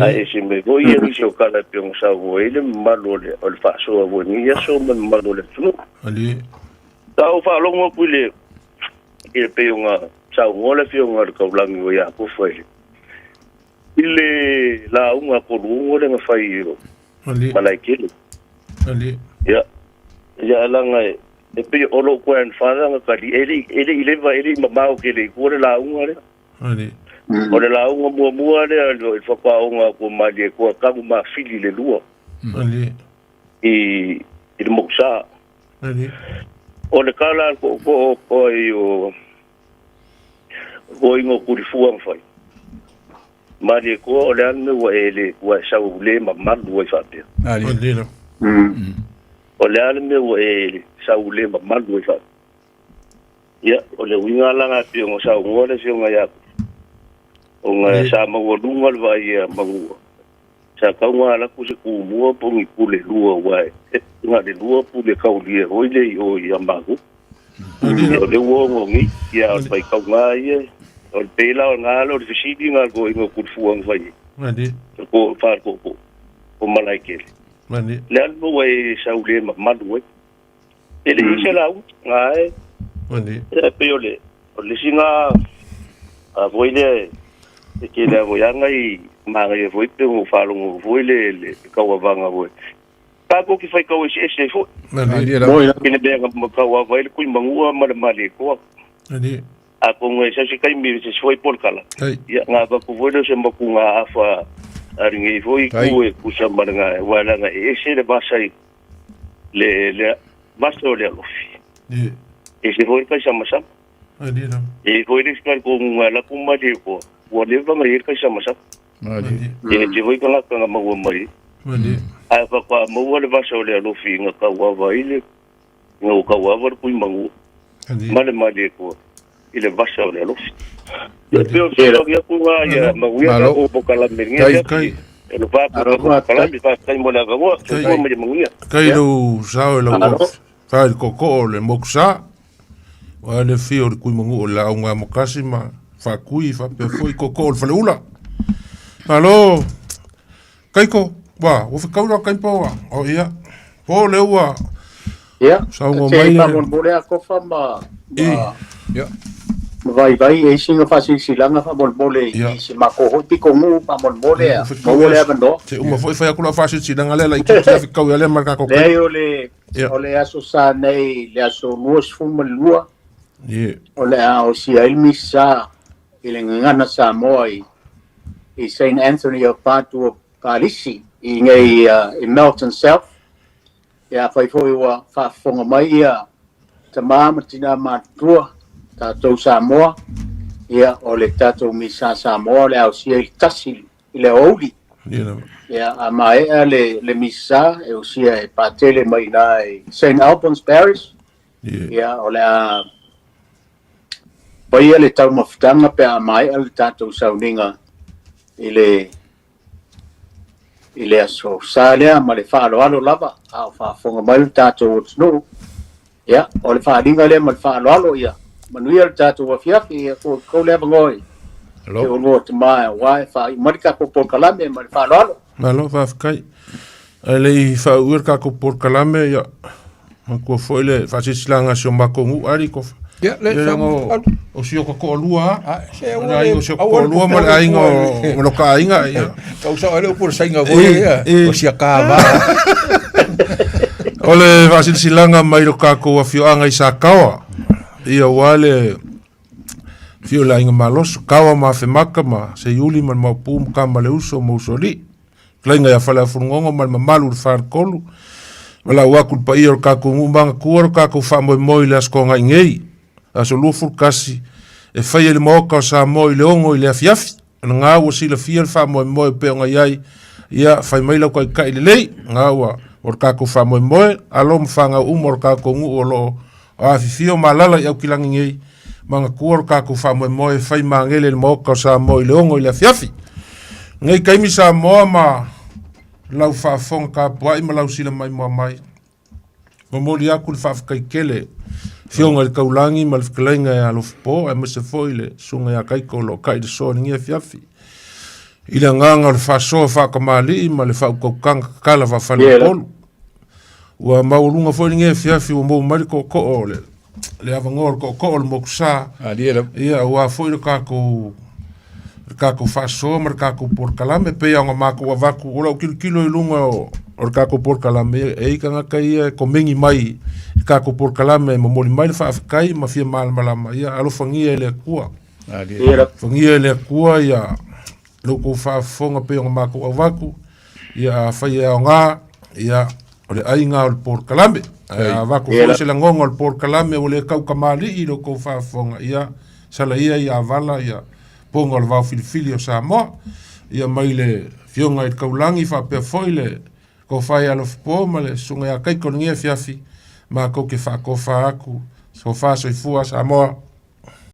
ae ese mai foi ia nisi o kala e pei ona saunoa ai le mamalu o le o le faasoa foi i lenei aso ma le mamalu o le atunuu. Sa ou faalogo atu i le i le pei ona saunoa le afioga i le Taulagi o Iakofa i le i le lauga a Koluogo lea na fai i Malaekele. Ia, ia laga e, e pei o lou grandfather na tali, e le, e le i leva, e le i mamao tele i tua le lauga lea. O le lauga muamua lea i le faatoa atu o Malietoa talu mafili le lua i, i le Mokusa. O le tala a le tootoo o ai o o ingo Tulifua na fai. Malietoa o le a le mea ua e le ua e sau le mamalu ai faapea. O le a le mea ua e sau le mamalu ai faapea. Ia, o le uiga la lena e pei ona saunoa le Afioga ia ona sa maualuga le vaai a Manua. Sa tau ona alu atu se tumua po o ni pule lua aua e na o le lua pule taulia foi lea i o i Amagu. Ia o lea ua ono nei, ia o le faitauga ia, o le pei la o lena o le fesili lena a le toeaina o Tulifua na fai ai. O le tootoo o Malaekele. Le a le mea ua e sau le mamalu ai? E le i se lauga, na e, e pei o le, o le isi na, a foi lea, e tele lava foi lava nai manaia foi pei ona ou faalogo foi le, le tauavaga foi. Tatou te faitau eseese ai foi. I le mea na tauava ai le Tuimanua ma le Malietoa. Atonu e sau se taimi se isi foi polokala, ia ona avatu foi lea o se matugaafa a lenei foi itu e tusa ma lena, aua leaga e ese le vasa i le, le vasa o le alofi. Ese foi le kaisamasama. E i ai foi le isi talitonuga e alu atu Malietoa, ua leva ona i ai le kaisamasama. E ese foi tagata na maua mai ai. Ae faatoa maua le vasa o le alofi na tauava ai le Ina ua tauava le Tuimanua ma le Malietoa i le vasa o le alofi. Ia pei o le fesoasoani atu lena ia manuia tatou polokalame i lenei afiafi. E alofa atu i le tatou polokalame, faafetai mo le avanoa, soifua ma ia manuia. Kai lou sao i lau fa i le tootoo o le mokusa. Ua le fia o le Tuimanua o le lauga a Mokasi ma Faatui faapea foi tootoo o le Faleula. Malo Kaiko, ua ua fekau la kaimpa ua. O ia. Po le ua. Ia, Saunoa se mai le- faamolemole a Kofa ma, ma, Ia. ma vaivai e isi na faasilasilaga faamolemole Ia. i si matou foi pitonuu faamolemole a Ua fekau maua le ia- avanoa. Se uma foi fai atu lau faasilasilaga lea laitiiti ia fekau ia lea ma le tatou Leai kaimpa. o le Ia. o le aso sa nei le aso 22 Ie. o le a osia ai le misa i le gagana Samoa i i Saint Anthony of Padua Kalisi i nei i Melton South. Ia afai foi ua faafofoga mai ia tama ma tina matutua tatou Samoa, ia o le tatou misa Samoa o le a osia i le tasi i le aoauli. Ia, a maea le, le misa e usia e patele mai ina i St. Albans Parish. Ia, o le a paia le taumafataga pe a maea le tatou sauniga i le i le aso sa lea ma le faaaloalo lava a o faafofoga mai le tatou atunuu. Ia, o le faaaliga lea ma le faaaloalo, ia manuia le tatou afiafi, ia tuu atu le avanoa i le oulua tama aua e faaiu mai le tatou polokalame ma le faaaloalo. Malo, faafetai. Ae le i faauia le tatou polokalame, ia, manatua foi le faasilasilaga a si o matou nuu, Ali Tofa. Ia, le Ia, sa- o, o si o ta toalua lava. Ah, se O aua le aiga le- o si o ta aua le toalua ma le popole aiga fua o, i- ma lo ta aiga, ia. Tau sao ai le upu o le saiga foi ia, o sia kava. O le faasilasilaga mai lo tatou afioaga i Sakaoa, ia aua le afio o le Aiga Maloso, Kaoa ma Afemaka ma Seiuli ma le Maopu ma Kama le Uso ma Usoalii, Fetalaiga ia Faleafulugogo ma le mamalu i le Faletolu, valaau atu i le paia o le tatou nuu ma Agatua lo tatou faamoemoe i le Aso Toonai nei, aso 21, e faia i le Maota o Samoa i le 6 i le afiafi. O lena ua silafia le faamoemoe e pei ona i ai, ia fai mai lau taitai lelei, lena ua o le tatou faamoemoe, alo ma fanau uma o le tatou nuu o lo o afifio ma alaala i Aukilagi nei, manatua lo tatou faamoemoe e fai magele i le Maota o Samoa i le 6 i le afiafi. Lenei taimi Samoa ma lau faafofoga tapuai ma lau silamaimoa mai, Momoli atu le faafetai tele Afioga i le Taulagi ma le Fetalaiga ia Alofapo aemaise foi le Susuga ia Taito o lo o tai le soa i lenei afiafi. I le agaga o le faasoa faatamalii ma le faautautaga tatala faafaleupolu. Ua maualuga foi lenei afiafi ua maua mai le tootoo o le, le avanoa o le tootoo o le motusa. Ia, aua foi le tatou le tatou faasoa ma le tatou polokalame pei ona matou avatu o lau tilotilo i luga o, o le tatou polokalame e i tagata ia e komeni mai i le tatou polokalame e momoli mai le faafetai ma fia malamalama ia alofagia e le Atua alofagia e le Atua ia lo outou faafofoga pei ona matou avatu ia afai e aoga ia o le aiga o le polokalame ae avatu foi se lagona o le polokalame ua le tau tamalii i lo outou faafofoga ia sala ia ia vala ia poga o le vaofilifili o Samoa ia mai le Afioga i le Taulagi faapea foi le Tofa ia Alofapo ma le Susuga ia Kaiko i lenei afiafi matou te faatofa atu. Sofa soifua Samoa.